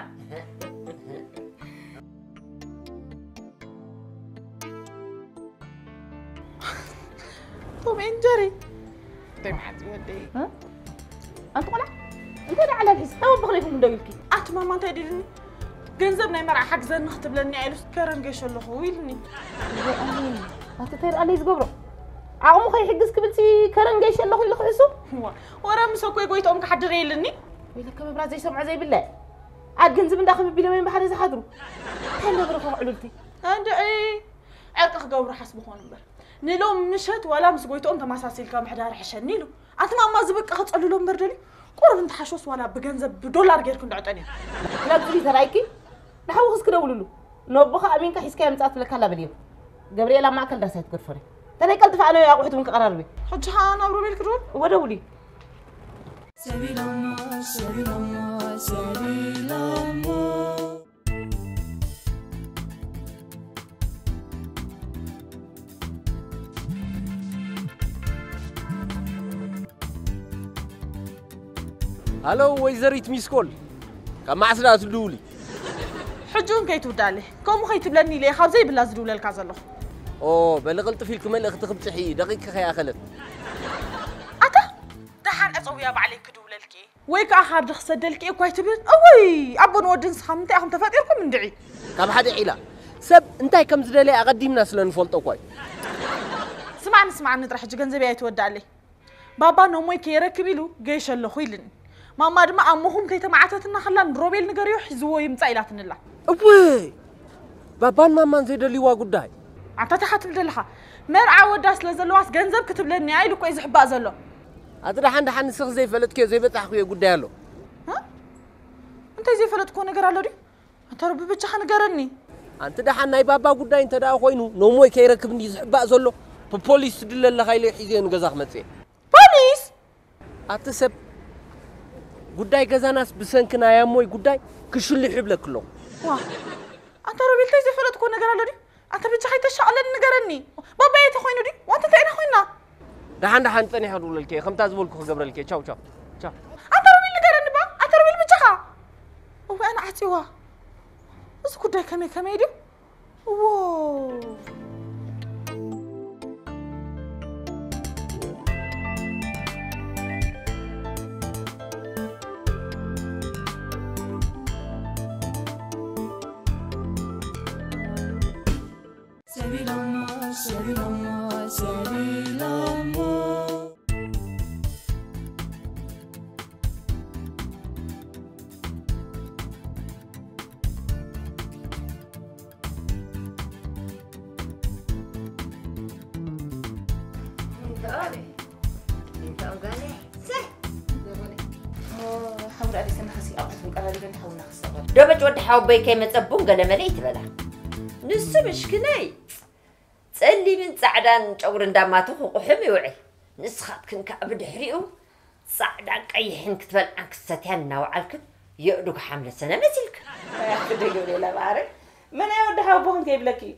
ቶም ኤንድ ጀሪ እንታይ መዓት ወደይ ኣንቲ ቆልዓ እንታይ ደኣ ዓላል ሒዝ ታበ ብኽለይኩም እንደው ኢልኪ ኣቲ ማማ እንታይ ዲልኒ ገንዘብ ናይ መርዓ ሓግዘኒ ክትብለኒ እያ ኢሉስ ከረን ገይሸ ኣለኹ ኢልኒ ኣቲ እንታይ ደኣ ኣለይ ዝገብሮ ዓቕሙ ከይሕግዝ ክብልሲ ከረን ገይሸ ኣለኹ ኢሉ ክሕሱ ወረ ምስ እኮይ ጎይትኦም ክሓድር እየ ኢልኒ ወይለከ መብራት ዘይሰምዖ ዘይብለ ኣድ ገንዘብ እንዳ ክምቢሎም እዮም ብሓደ ዝሓድሩ እንታይ እንዳበረ ከውዕሉልቲ እንድዒ ዕርቂ ክገብሩ ሓስቡ ኾኑ እምበር ንሎም ምሸት ዋላ ምስ ጎይትኦም ተማሳሲልካ ምሕዳር ሕሸኒ ኢሉ ኣቲ ማማ ዝብቂ ከፀልሎ እምበር ደልዩ ቁሩብ እንተሓሾስ ዋላ ብገንዘብ ብዶላር ጌርኩ እንድዕጠን እያ ክላብ ፍሊ ተራይኪ ንሓውኽስ ክደውልሉ ነቦኻ ኣሚንካ ሒዝካዮ ምፅኣ ትብለካ ኣላ በልዮ ገብርኤል ኣብ ማእከል ዳስ ኣይትገድፎን እያ ተለይ ቀልጥፈ ኣነ ኣቑሑት እውን ክቐራርብ እየ ሕጂ ኸዓ ናብ ሮቤል ክድውል እወ ደውልዩ ሰቢሎሞ ሰቢሎሞ ሰቢሎሞ ሃሎ ወይዘሪት ሚስኮል ካብ መዓስ ደኣ ትድውሊ ሕጂ እውን ከይትውዳለ ከምኡ ከይትብለኒ ኢለ ካብ ዘይብላ ዝድውለልካ ዘለኹ ኦ በሊ ቅልጥፍ ኢልኪ መልእኽቲ ክብፅሒ ደቂቅኪ ከይኣኸለት ኣታ ደሓን ዕፀውያ ባዕለይ ክድውለልኪ ወይ ከዓ ካርድ ክሰደልኪ እኳ ኣይትብልን እውይ ኣቦን ወድን ንስኻ ምንታይ ኢኹም ተፈጢርኩም እንድዒ ካብ ሓደ ዒላ ሰብ እንታይ ከም ዝደለየ ኣቐዲምና ስለ ንፈልጦ እኳ እዩ ስማዕኒ ስማዕኒ ጥራሕ ሕጂ ገንዘበይ ኣይትወዳለይ ባባ ኖሞይ ከይረክብ ኢሉ ገይሸ ኣለኹ ኢልኒ ማማ ድማ ኣሞኹም ከይተማዓተትና ከላ ንሮቤል ንገርዮ ሒዝዎ ይምፃእ ኢላትንላ እወይ ባባን ማማን ዘይደልይዋ ጉዳይ ኣታ እንታይ ትብል ዘለኻ መርዓ ወዳ ስለ ዘለዋስ ገንዘብ ክትብለኒ እያ ኢሉ እኮ እዩ ዝሕባእ ዘሎ ኣቲ ደሓን ደሓን ንስኺ ዘይፈለጥክዮ ዘይበጻሕክዮ ጉዳይ ኣሎ እንታይ ዘይፈለጥክዎ ነገር ኣሎ ድዩ ኣታ ረቢ በጃኻ ንገረኒ ኣንቲ ደሓን ናይ ባባ ጉዳይ እንተ ደኣ ኮይኑ ኖሞይ ከይረክብ እንዲ ዝሕባእ ዘሎ ብፖሊስ ትድለ ኣለኻ ኢለ ሒዘዮ ንገዛ ክመጽእ እየ ፖሊስ ኣቲ ሰብ ጉዳይ ገዛናስ ብሰንኪ ናይ ኣሞይ ጉዳይ ክሽልሕ ይብለኪ ኣለኹ ዋ ኣንታ ሮቤል እንታይ ዘይፈለጥክዎ ነገር ኣሎ ድዩ ኣንታ በጃኻ ይተሻቐለኒ ንገረኒ ባባየ ተኾይኑ ድዩ ዋንተ እንታይ ኢና ኮይና ደሓን ደሓን ጸኒሐ ክድውለልኪ እየ ከምታ ዝበልኩ ክገብረልኪ እየ ቻው ቻው ቻው ኣንታ ሮቤል ንገረኒ ባ ኣንታ ሮቤል በጃኻ እወ ኣነ ዓጽዋ እዚ ጉዳይ ከመይ ከመይ ድዩ እዎ እንተ ኦጋለ ሰ ሓሙድ ኣደይ ሰናኸሲ ኣቑሑት ቀራሪበን ሓውና ክሰቐል። ደበጭ ወዲ ሓወቦይ ከይመጸ ቡን ገለመለ ይትበላ። ንሱ ምሽክነይ ጸሊምን ጻዕዳን ጨጉሪ እንዳማተኹ ቁሕም ይውዕል። ንስኻትክን ከኣ ብድሕሪኡ ጻዕዳን ቀይሕን ክትበልዓን ክሰትያን እናወዓልክን የእዱግ ሓምለ ሰነ መሲልክን። ኣቲ ደይ ገብርኤላ ማዕረ፣ መን ኣይ ወዲ ሓወቦኽን ከይብለኪ እዩ።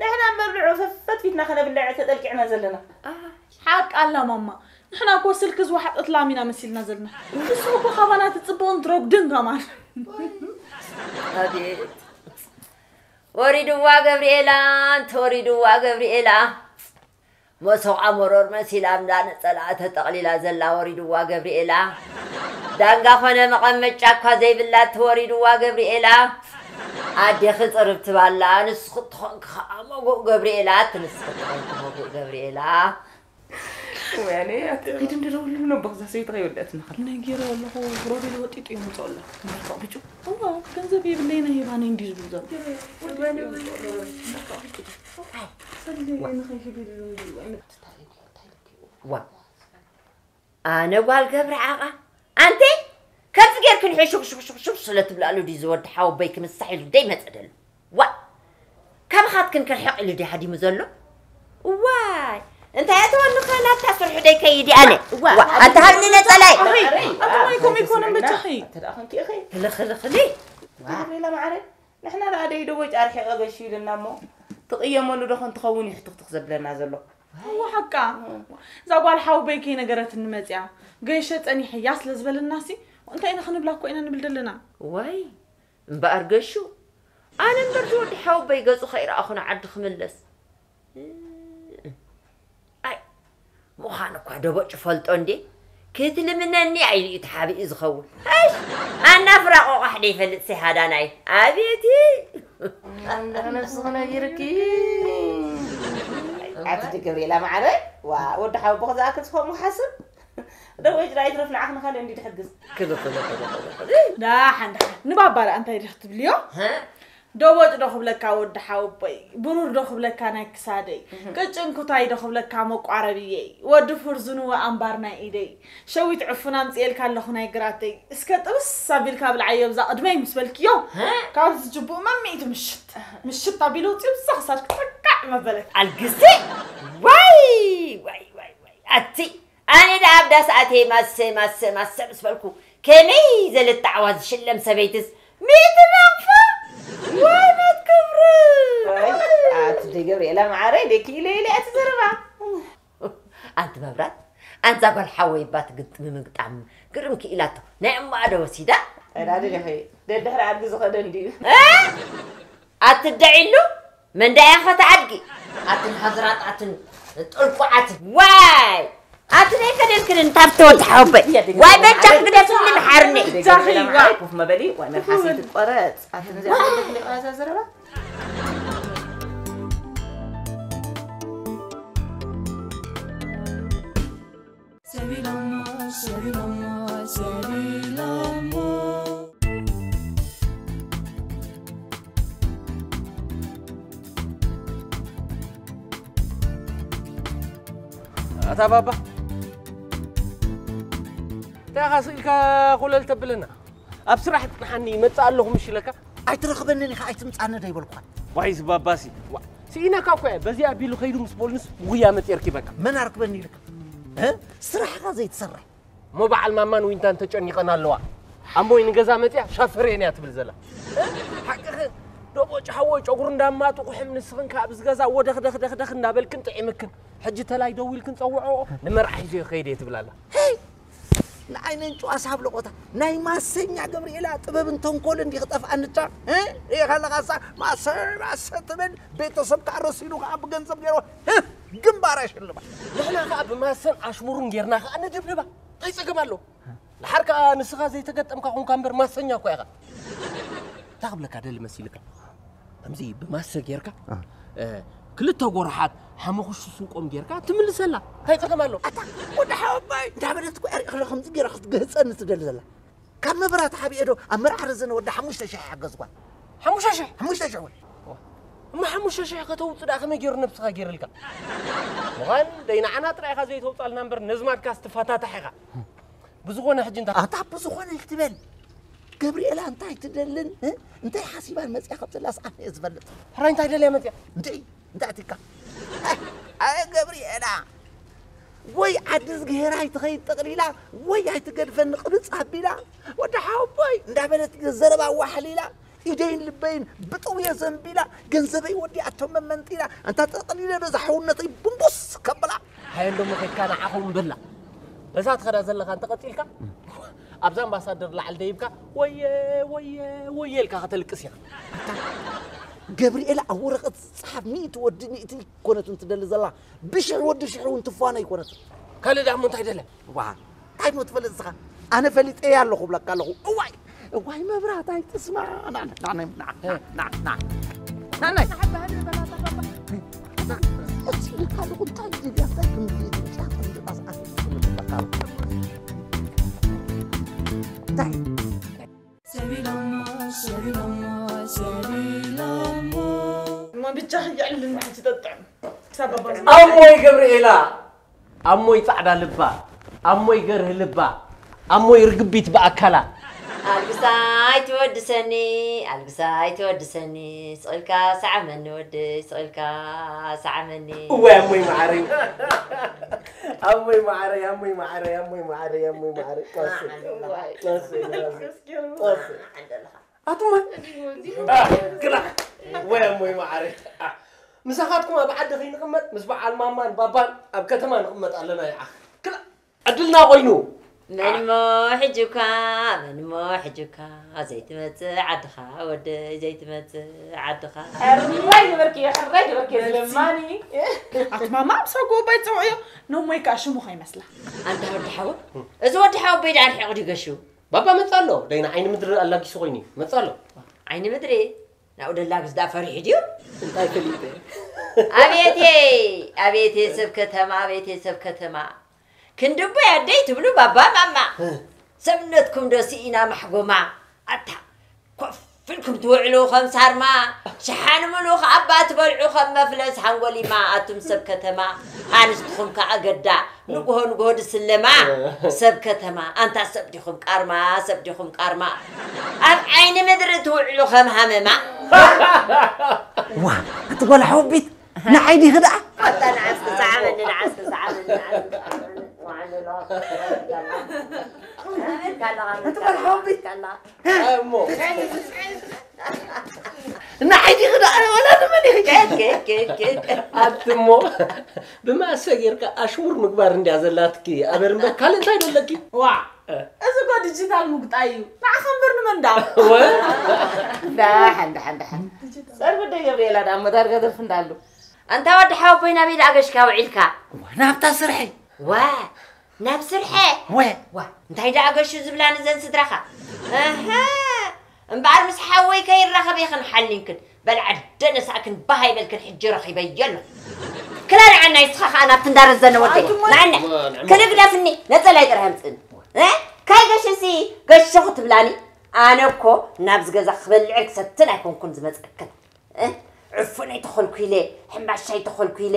ንሕና እምበር ንዑ ፈፈትፊትና ከነብልዕ ተጠልቂዕና ዘለና። ሓቃ ኣላ ማማ። ንሕና እኮ ስልኪ ዝወሓጠት ላም ኢና መሲልና ዘለና። ንስኹ እኮ ካባና ትጽብቑን ትረጉድን ከማን። ኣቤት። ወሪድዋ ገብርኤላ፣ እንተ ወሪድዋ ገብርኤላ። መሶቓ መሮር መሲላ እንዳ ነጸላ ተጠቕሊላ ዘላ ወሪድዋ ገብርኤላ። ዳንጋ ኾነ መቐመጫ እኳ ዘይብላ እቲ ወሪድዋ ገብርኤላ። ኣዴኺ ጽርብቲ ባላ፣ ንስኺ ትኾንኪ ኸኣ መጎእ ገብርኤላ፣ እቲ ንስኺ ትኾንኪ መጎእ ገብርኤላ። ወያኔ፣ ኣቲ ኪድ እንድደውሉ ነቦ፣ እዛ ሰበይቲ ከይወልደት ንኽእል። ነጊረ ኣለኹ፣ ሮቤል ወጢጡ እዩ ምጽኦ ኣሎ። እምበር ብጩ። እዋ፣ ገንዘብ የብለይን፣ ኣይባነይ እንዲዩ ዝብል ዘሎ። ዋ። ኣነ ጓል ገብረ ዓቓ፣ ኣንቲ ከምዚ ጌርክን ሕሹኽሹኽሹኽ ስለ ትብላሉ ድዩ ዝወዲ ሓወቦይ ክምሳሕ ኢሉ ደይመጸ ደሎ? ዋ! ካባኻትክን ክርሕቕ ኢሉ ድዩ ሃዲሙ ዘሎ? ዋይ! እንታይ ኣተወኒ ኸ ናብታ ስርሑ ደይከይድ ኣነ? ዋ! ዋ! ኣንቲ ሃብኒ ነጸላይ! ኣኸይ! ኣንቲ ማይ ከምኡ ኣይኮነን በጃኺ! ኣተ ደኣ ኸንኪ ኢኺ? ክልኽልኽሊ! ዋ! ገብርኤላ ማዕረ፣ ንሕና ደኣ ደይ ደቦጭ ኣርሒቐ ገሹ ኢልና እሞ፣ ትቕየመሉ ዶ ኸን ትኸውን እዩ ሕትኽትኽ ዘብለና ዘሎ? እወ ሓቃ። እዛ ጓል ሓወቦይ ከይነገረትኒ መጺኣ። ገይሸ ጸኒሐያ ስለ ዝበለናሲ፣ እንታይ ኢና ክንብላ እኮ ኢና ንብል ዘለና። ዋይ፣ እምበኣር ገሹ፣ ኣነ እምበር ዝወዲ ሓወቦይ ገጹ ከይረኣኹ ንዓዲ ክምለስ። ኣይ፣ ምዃን እኳ ደቦጭ ፈልጦ እንዴ? ክትልምነኒ ኢሉ እዩ ተሓቢኡ ዝኸውን። እሽ፣ ኣናፍራ ቆቋሕ ደይፈልጥ ሰይ ሃዳናይ። ኣቤት! ኣንዳ ነብስኺ ነጊርኪ። ኣቲ ገብርኤላ ማዕረ፣ ዋ፣ ወዲ ሓወቦኺ ዝኣክል ዝኸም ሓስብ። ደቦጭ ዳ ይትረፍ ንዓኺ ንኻልእ እንዲ ድሕግዝ። ክልኽል፣ ክልኽል፣ ክልኽል። ዳሓን፣ ዳሓን። ንባባ ደኣ እንታይ ዲኺ ትብልዮ? ሃ? ደቦጭ ዶ ክብለካ ወዲ ሓወቦይ፣ ብሩር ዶ ክብለካ ናይ ክሳደይ፣ ቅጭን ኩታይ ዶ ክብለካ መቋረብየይ፣ ወዲ ፍርዙንወ ኣምባር ናይ ኢደይ፣ ሸዊት ዕፉን ኣምጽኤልካ ኣለኹ ናይ ግራተይ፣ እስከ ጥብስ ኣቢልካ ብልዓዮ ብዛ ቅድመይ ምስ በልክዮ፣ ሀ? ካብዚ ጅቡእ መሚእቲ ምሽት፣ ምሽት ኣቢሉ ውጽኡ ብዛ ክሳድኪ ጠቃዕ መበለት። ኣልግስቲ! ዋይ! ዋይ! ዋይ! ዋይ! ኣቲ ኣነ ደኣ ኣብ ዳስ ኣትየ ማሰ፣ ማሰ፣ ማሰ ምስ በልኩ፣ ከመይ ዘልጣዕዋ ዝሽለም ሰበይትስ፣ ሚእቲ ናቕፋ! ዋይ፣ ናት ክብሪ! ኣይ፣ ኣቲ ደይ ገብርኤላ መዓረይ፣ ደይ ክኢለ ኢለ ኣቲ ዘረባ። ኣንቲ መብራት፣ ኣንዛ ጓል ሓወይ እባ ትግጥሚ ምግጣም ግርም ክኢላቶ። ናይ እማኣ ዶ ወሲዳ? ኣይ፣ ዳዲ ደኸ፣ ደድሕሪ ኣድጊ ዝኸደ እንድዩ። እ? ኣትደዒሉ መንዳያ ኸተዓድጊ ኣትን ሃዝራጣትን ጥልቁዓትን ዋይ ኣቲ ናይ ከደልክን እንታብ ተወዲ ሓወበይ ዋይ በጃ ክግደፍኒ ምሓርኒ ጃኺ ዋይ ኮፍ መበሊ ዋይ መልሓሰይ ትቆረጽ ኣትን እዚኣ ከደልክን ቃዛ ዘረባ ሰቢሎሞ ሰቢሎሞ ሰቢሎሞ ኣታ ባባ እንታይ ኢኻ ስኢልካ ኮለል ተብለና ኣብ ስራሕ ጽንሓኒ ይመጽእ ኣለኹ ምሽ ኢለካ ኣይትረኽበንን ኢኻ ኣይትምጻኒ ዶ ይበልኳ ዋይስ ባባሲ ዋ ስኢነካ እኮ እየ በዚ ኣቢሉ ከይዱ ምስ ቦልንስ ጉያ መጤርኪ በቃ መን ኣርክበኒ ኢልካ እ ስራሕኻ ዘይትሰርሕ እሞ በዓል ማማን ዊንታን ተጨኒቐን ኣለዋ ኣሞይ ንገዛ መፅያ ሻፈሬን እያ ትብል ዘላ ሓቅኺ ደቦጭ ሓወይ ጨጉሩ እንዳማጡ ቁሕም ንስኽን ከዓ ኣብዚ ገዛ ወደኽደኽደኽደኽ እንዳበልክን ጥዒምክን ሕጂ ተላይ ደው ኢልክን ፀውዖ ንመርዓ ሒዞ ይኸይድ እየ ትብል ኣላ ንዓይ ነንጭዋ ሳብ ለቆታ ናይ ማሰኛ ገብርኤላ ጥበብን ተንኮልን ዲኺ ጠፍኣንቻ ሪኢኻ ኣለኻሳ ማሰ ማሰ ትብል ቤተሰብ ከዓ ረሲኑ ከዓ ብገንዘብ ገይሮ ግንባራ ይሽልማ ንሕና ከዓ ብማሰን ኣሽሙሩን ጌርና ከዓ ንድብድባ እንታይ ፀገም ኣለዎ ድሓር ከዓ ንስኻ ዘይተገጠምካ ኹንካ እምበር ማሰኛ እኳ ኢኻ እንታይ ክብለካ ደሊ መሲልካ ከምዚ ብማሰ ጌርካ ክልተ ጎርሓት ሓመኹሹ ስንቆም ጌርካ ትምልሰላ እንታይ ጸገም ኣሎ ኣታ ወዲ ሓወባይ እንዳበለት እኮ ዕሪቕ ከምዚ ጌራ ክትገህፀኒ ትደሊ ዘላ ካብ መብራት ሓቢኤ ዶ ኣብ መርዓ ረዘነ ወዲ ሓሙሽተ ሽሕ ሓገዝኳ ሓሙሽተ ሽሕ ሓሙሽተ ሽሕ ወይ እማ ሓሙሽተ ሽሕ ከተውፅእ ደኣ ከመይ ገይሩ ነብስኻ ገይርልካ? ምዃን ደይ ንዓና ጥራይ ኢኻ ዘይተውፃልና እምበር ነዝማድካስ ትፈታታሕ ኢኻ። ብዝኾነ ሕጂ እንታ ኣታ ብዝኾነ ክትበል። ገብርኤላ እንታይ ትደልን እንታይ ሓሲባን መፅያ ከም ዘላስ ኣነ እየ ዝፈልጥ። ሕራይ እንታይ ደልያ መፅያ? እንታይ እንታይ ኣትካ? ኣየ ገብርኤላ ወይ ዓዲ ዝግሄራ ኣይትኸይድ ጠቕሊላ ወይ ኣይትገድፈኒ ቅብፅ ኣቢላ ወዲ ሓወቦይ እንዳበለት ዘረባ ዋሕሊላ ኢደይን ልበይን ብጥውየ ዘንቢላ ገንዘበይ ወዲኣቶ መመንጢላ ኣንታ ጠቕሊለ ነዛ ሓውነተይ ቡንቡስ ከብላ። ሃየ እንዶ መኸድካ ንዓኹም በላ። በዛ ትኸዳ ዘለኻ እንተቐጺልካ ኣብዛ ኣምባሳደር ላዕሊ ደይብካ ወየ ወየ ወየ ኢልካ ከተልቅስ ኢኻ። ገብርኤል ኣብ ወረቐት ዝጸሓፍ ሚእቲ ወዲ ሚእቲ ኮነትን ትደሊ ዘላ ብሽሕ ወዲ ሽሕ እውን ትፋኖ ኣይኮነትን። ካልእ ደኣ እሞ እንታይ ደለ? ዋ እንታይ ሞ ትፈልጥ ንስኻ? ኣነ ፈሊጠያ ኣለኹ እብለካ ኣለኹ። እዋይ እዋይ መብራት ኣይትስማ። እሞ ብቻ የዕልልና ሕጂ ጠጥዕም። ኣሞይ ገብርኤላ ኣሞይ ጻዕዳ ልባ ኣሞይ ገርህ ልባ ኣሞይ ርግቢት ብኣካላ። ኣልግሳይ ትወድሰኒ ኣልግሳይ ትወድሰኒ ስቕልካ ሰዓመኒ ወደይ ስቕልካ ሰዓመኒ። እዋይ ኣሞይ መዓረይ ኣሞይ መዓረይ ኣሞይ መዓረይ ኣሞይ መዓረይ ኣሞይ መዓረይ ቀስ ቀስ ቀስ ኣቱማ ግራ ወይ ኣሞይ መዓረይ ምሳኻትኩም ኣብ ዓዲ ከይንቕመጥ ምስ በዓል ማማን ባባን ኣብ ከተማ ንቕመጥ ኣለና ይዓኽ ክላ ዕድልና ኮይኑ። መን እሞ ሕጂ እኳ መን እሞ ሕጂ እኳ ዘይትመጽእ ዓድኻ ወደይ ዘይትመጽእ ዓድኻ። ሕራይ ገበርክዮ ሕራይ ገበርክዮ ዝለማኒ። ኣቲ ማማ ምሳጉ ባይ ጽውዕዮ ነሞይ ከኣ ሽሙ ከይመስላ። ኣንታ ወዲ ሓወ እዚ ወዲ ሓወቦይ ደኣ ርሒቑ ድዩ ገሹ? ባባ መጽእ ኣሎ ደይና ዓይኒ ምድሪ ኣላጊሱ ኮይኑ እዩ መጽእ ኣሎ። ዓይኒ ምድሪ ናብኡ ደላግስ ደኣ ፈሪሑ ድዩ? እንታይ ፈሊጠ? ኣቤቴ ኣቤቴ ሰብ ከተማ ኣቤቴ ሰብ ከተማ ክንዲ ኣቦይ ኣደይ ትብሉ ባባ ማማ ሰብነትኩም ዶ ስኢና ማሕጎማ ኣታ ኮፍ ኢልኩም ትውዕሉ ከም ሳርማ ሸሓኒ ምሉእ ከኣባ ትበልዑ ከም መፍለስ ሓንጎሊማ ኣቱም ሰብ ከተማ ኣንስትኹም ከኣ ገዳ ንግሆ ንግሆ ድስለማ ሰብ ከተማ ኣንታ ሰብ ዲኹም ቃርማ ሰብ ዲኹም ቃርማ ኣብ ዓይኒ ምድሪ ትውዕሉ ከም ሃመማ። ዋ ኣቲ ጓል ሓወቢት ንዓይ ዲኺ ደኣ ኣታ ንዓስኪ ሰዓበኒ ንዓስኪ ሰዓበኒ ንዓስኪ ሰዓበኒ ኣቲ ጓል ሓወቢት እሞ ንዓይ ዲኺ ደኣ ወላ ንመን ኢኺ ኣቲ እሞ ብማሰ ጌርካ ኣሽሙር ምግባር እንድያ ዘላትኪ ኣበር እምበር ካልእ እንታይ ደለኪ ዋ እዚ እኮ ዲጂታል ምጉጣይ እዩ ንዓኻ እምበር ንመን ዳ ደሓን ደሓን ደሓን ሰርጉ ደይ ገብርኤላ ደኣ እሞ ዳርጋ ደርፊ እንዳሉ ኣንታ ወዲ ሓወቦይ ናበይ ደኣ ገሽካ ውዒልካ ናብታ ስርሐይ ዋ ናብ ስርሐ ወ ዋ እንታይ ደኣ ገሹ ዝብላን እዘን ስድራኻ ኣሃ እምበኣር ምስ ሓወይ ከይራኸብ እየ ክንሓሊንክን በል ዓደ ነሳእክን ባህ ኣይበልክን ሕጂ ረኺበዮ ኣለኹ ክላ ንዓና ይስኻ ኸዓ ናብቲ እንዳረዘነ ወደይ ንዓና ክንግደፍኒ ነፀላይ ጥራሕ ኣምፅእኒ እ ካይ ገሽሲ ገሾ ክትብላኒ ኣነ እኮ ናብዚ ገዛ ክበልዕን ክሰትን ኣይኮንኩን ዝመፀክን ዕፉነይ ተኾልኩ ኢለ፣ ሕምባሻይ ተኾልኩ ኢለ፣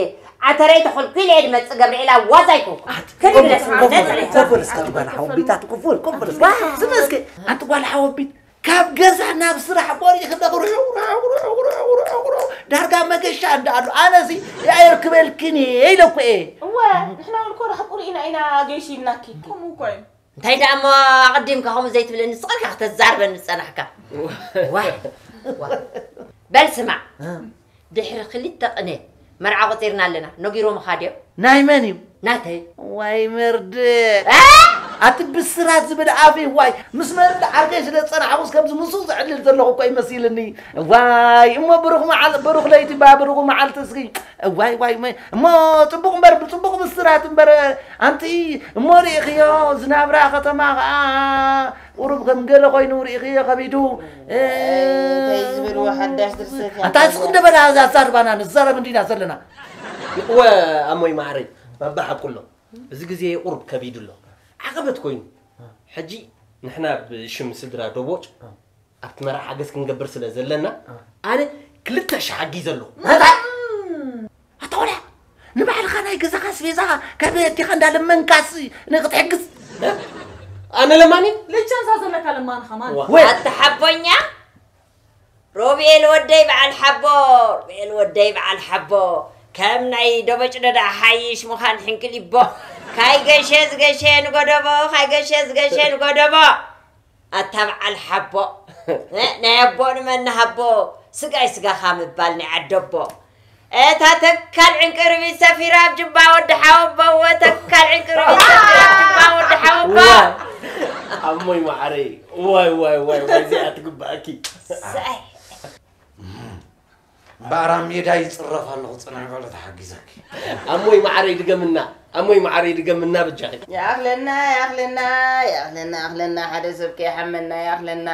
ዓተረይ ተኾልኩ ኢለ እየ ድመጽእ ገብርኤል ኣዋዛ ኣይኮንኩ። ክብሪ ለስማ ነጸለይ። ኮፍ በል እስከ ኣቲ ጓል ሓወቢት ኣቲ ኮፍ በል ኮፍ በል እስከ። ዝም እስከ ኣቲ ጓል ሓወቢት ካብ ገዛ ናብ ስራሕ ቆሪእኺ ደኽርዑ ርዑ ርዑ ርዑ ርዑ ዳርጋ መገሻ እንዳ ኣሎ ኣነሲ የኣየርክበልክን እየ ኢለ እኮ እየ። እወ ንሕና እውን እኮ ርሕቁ ርኢና ኢና ገይሽ ኢልናኪ። ከምኡ እኮ እዩ። እንታይ ደኣ እሞ ኣቐዲምካ ከምኡ ዘይትብለኒ ስቕ ኢልካ ክተዛርበኒ ዝጸናሕካ። ዋይ ዋይ። በል ስማዕ፣ ድሕሪ ክልተ ቅነ መርዓ ቆጺርና ኣለና። ነጊሮምኻ ድዮም? ናይ መን እዩ? ናተይ። ዋይ መርድእ። እ? ኣቲ ብስራት ዝብል ኣፈይ ዋይ ምስ መርድእ ዓርከይ ስለ ዝጸናሕኩስ ከምዚ ምስኡ ዘዕልል ዘለኹ እኮ እዩ መሲልኒ። ዋይ እሞ ብሩኽ መዓል ብሩኽ ለይቲ ባ ብሩኽ መዓልቲ እስኪ ዋይ ዋይ እሞ ጽቡቕ እምበር ብጽቡቕ ብስራት እምበር ኣንቲ እሞ ርኢኽዮ ዝናብራ ከተማ ኸኣ ቁሩብ ከም ገለ ኮይኑ ርኢኽዮ ከቢዱ እንታይ ዝብልዎ ሓዳሽ ድርሰት እያ ኣታ ስቕ እንደ በላ እዛ ዛርባና ንዛረብ እንዲና ዘለና እወ ኣሞይ ማዕረይ ባባ ሓቁ ኣሎ እዚ ግዜ ቁሩብ ከቢዱ ኣሎ ዓቐበት ኮይኑ ሕጂ ንሕና ብሽም ስድራ ዶቦጭ ኣብቲ መርዓ ሓገዝ ክንገብር ስለ ዘለና ኣነ ክልተ ሺሕ ሓጊዘ ኣለኹ። ኣታ ቆልዓ፣ ንባዕልኻ ናይ ገዛኻ ኣስቤዛኻ ካብ ኣዴኻ እንዳለመንካስ ንክትሕግዝ? ኣነ ለማኒ? ልቻንሳ ዘለካ ለማኒ ከማን። ዋ። ወይ። ኣታ ሓቦኛ፣ ሮቤል ወደይ በዓል ሓቦ፣ ሮቤል ወደይ በዓል ሓቦ፣ ከም ናይ ደበጭ ደዳ ሓይሽ ምዃን ሕንቅሊቦ። ካይ ገሸ ዝገሸ ንጎደቦ፣ ካይ ገሸ ዝገሸ ንጎደቦ። ኣታ በዓል ሓቦ፣ እ፣ ናይ ኣቦ ንመን ንሃቦ፣ ስጋይ ስጋኻ ምባል ናይ ዓደቦ። እታ ተካል ዕንቅርቢት ሰፊራ ኣብ ጅባ ወዲ ሓወቦ፣ እወ፣ ተካል ዕንቅርቢት ሰፊራ ኣብ ጅባ ወዲ ሓወቦ። ዋ፣ ኣሞይ ማዓረይ፣ ዋይ፣ ዋይ፣ ዋይ፣ ዋይ፣ እዚኣ ትግባኣኪ። ሰይ። እምበኣር ኣብ ሜዳ ይጽረፍ ኣለኹ፣ ጽንሒ በሎ ተሓጊዘኪ። ኣሞይ ማዓረይ ድገምና፣ ኣሞይ ማዓረይ ድገምና በጃኺ። ይኣኽለና፣ ይኣኽለና፣ ይኣኽለና፣ ይኣኽለና፣ ሓደ ሰብ ከይሓመና ይኣኽለና።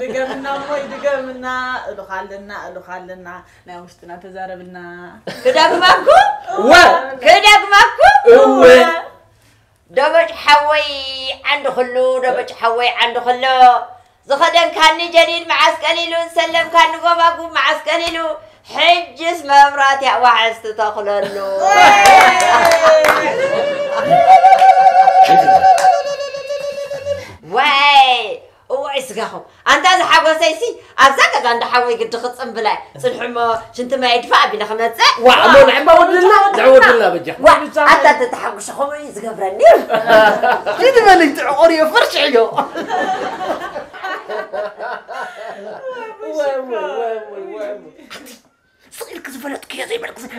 ድገምና እሞይ፣ ድገምና፣ እሉኻ ኣለና፣ እሉኻ ኣለና፣ ናይ ውሽጥና ተዛረብልና። ክደግመኩም? ወ! ክደግመኩም? እወ። ደበጭ ሓወይ ዓንዲ ኩሉ፣ ደበጭ ሓወይ ዓንዲ ኩሉ። ዝኸደንካኒ ጀዲድ መዓስ ቀሊሉ፣ ዝሰለምካኒ ጎባጉብ መዓስ ቀሊሉ። ሕጅስ መብራት ያዋሕስ ትተኽለሉ። ወይ፣ እዋይ ስጋኹም። ኣንታ ዝሓጎሰይሲ፣ ኣብዛ ገዛ እንዳ ሓወይ ግዲ ክጽንብላ። ጽንሑ እሞ፣ ሽንቲ ማይ ድፋ ኣቢለ ክመጽእ። ዋ፣ እሞ ንዕማ ወድልና፣ ንዕወድልና በጃ። ዋ፣ ኣታ እንተ ተሓጉሰ ከምኡ እዩ ዝገብረኒ። ሂድ በለይ፣ ትዕቆር እዮ፣ ፈርሽሕ እዮ። ወይ፣ ወይ፣ ወይ፣ ወይ፣ ወይ። ኣቲ፣ ስቕ ኢልክ ዝፈለጥክዮ ዘይበልክ ዝ-፣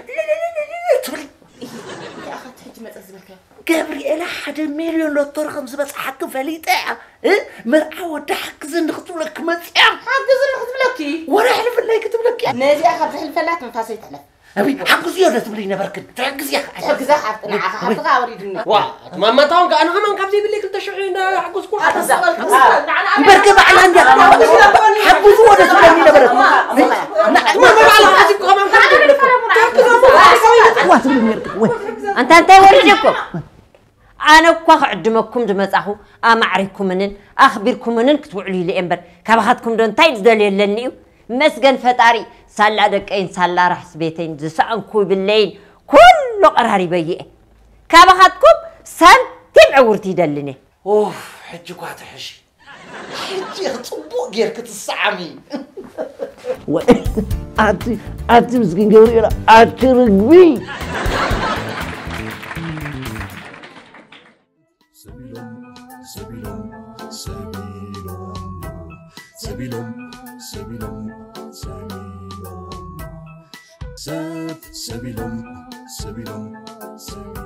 ትብሊ። እንታይ ኢኻ እቲ ሕጂ መጸ ዝበልካዮ? ገብርኤላ ሓደ ሚልዮን ሎቶሪ ከም ዝበጽሓኪ ፈሊጠ እያ። እ? መርዓ ወዲ ሓግዝኒ ክትብለኪ መጽያ። ሓግዝኒ ክትብለኪ? ወረ ኣሕልፍለይ ክትብለኪ እያ። ነዚኣ ካብ ዘሕልፈላ ትንፋሰይ ትሕለፍ። ኣበይ፣ ሓግዝዮ ዶ ትብሊ ነበርክን? ትሕግዝያ ከኣ። ትሕግዛ ሓፍቲ፣ ንዓኻ ሓፍትኻ ኣወሪድኒ። ዋ፣ እቲ ማማ ታውን ከኣ ንኸማን ካብ ዘይብለይ ክልተ ሽሕ እንዳ ሓገዝኩ። ኣታ ሰበልካ፣ ንዓና እምበርከ ባዕላ እንድያ። ሓግዝዎ ዶ ትብለኒ ነበረት? ንዓና ባዕላ ሓዚብኩ ከማን ካብ ዘይብለይ። ዋ፣ ትብሊ ነበርክ። ወይ። ኣንታ እንታይ ወሪድኩም? ኣነ እኳ ክዕድመኩም ዝመጻኹ ኣማዕሪኩምንን ኣኽቢርኩምንን ክትውዕሉ ኢለ እየ እምበር፣ ካባኻትኩም ዶ እንታይ ዝደልዮ ኣለኒ እዩ? መስገን ፈጣሪ፣ ሳላ ደቀይን ሳላ ራሕሲ ቤተይን ዝሰኣንኩ ይብለይን፣ ኩሉ ቀራሪበዮ እየ። ካባኻትኩም ሳንቲም ዕውርቲ ይደልን እየ። ኡፍ፣ ሕጂ እኳ ትሕሺ። ሕጂ ኢኺ ጽቡቕ ጌርኪ ትሰዓሚ። ወይ፣ ኣቲ፣ ኣቲ ምስኪን ገብርኤል፣ ኣቲ ርግቢ። ሰቢሎም፣ ሰቢሎም፣ ሰቢሎም፣ ሰቢሎም፣ ሰቢሎም፣ ሰቢሎም፣ ሰብ ሰቢሎም፣ ሰቢሎም፣ ሰቢሎም።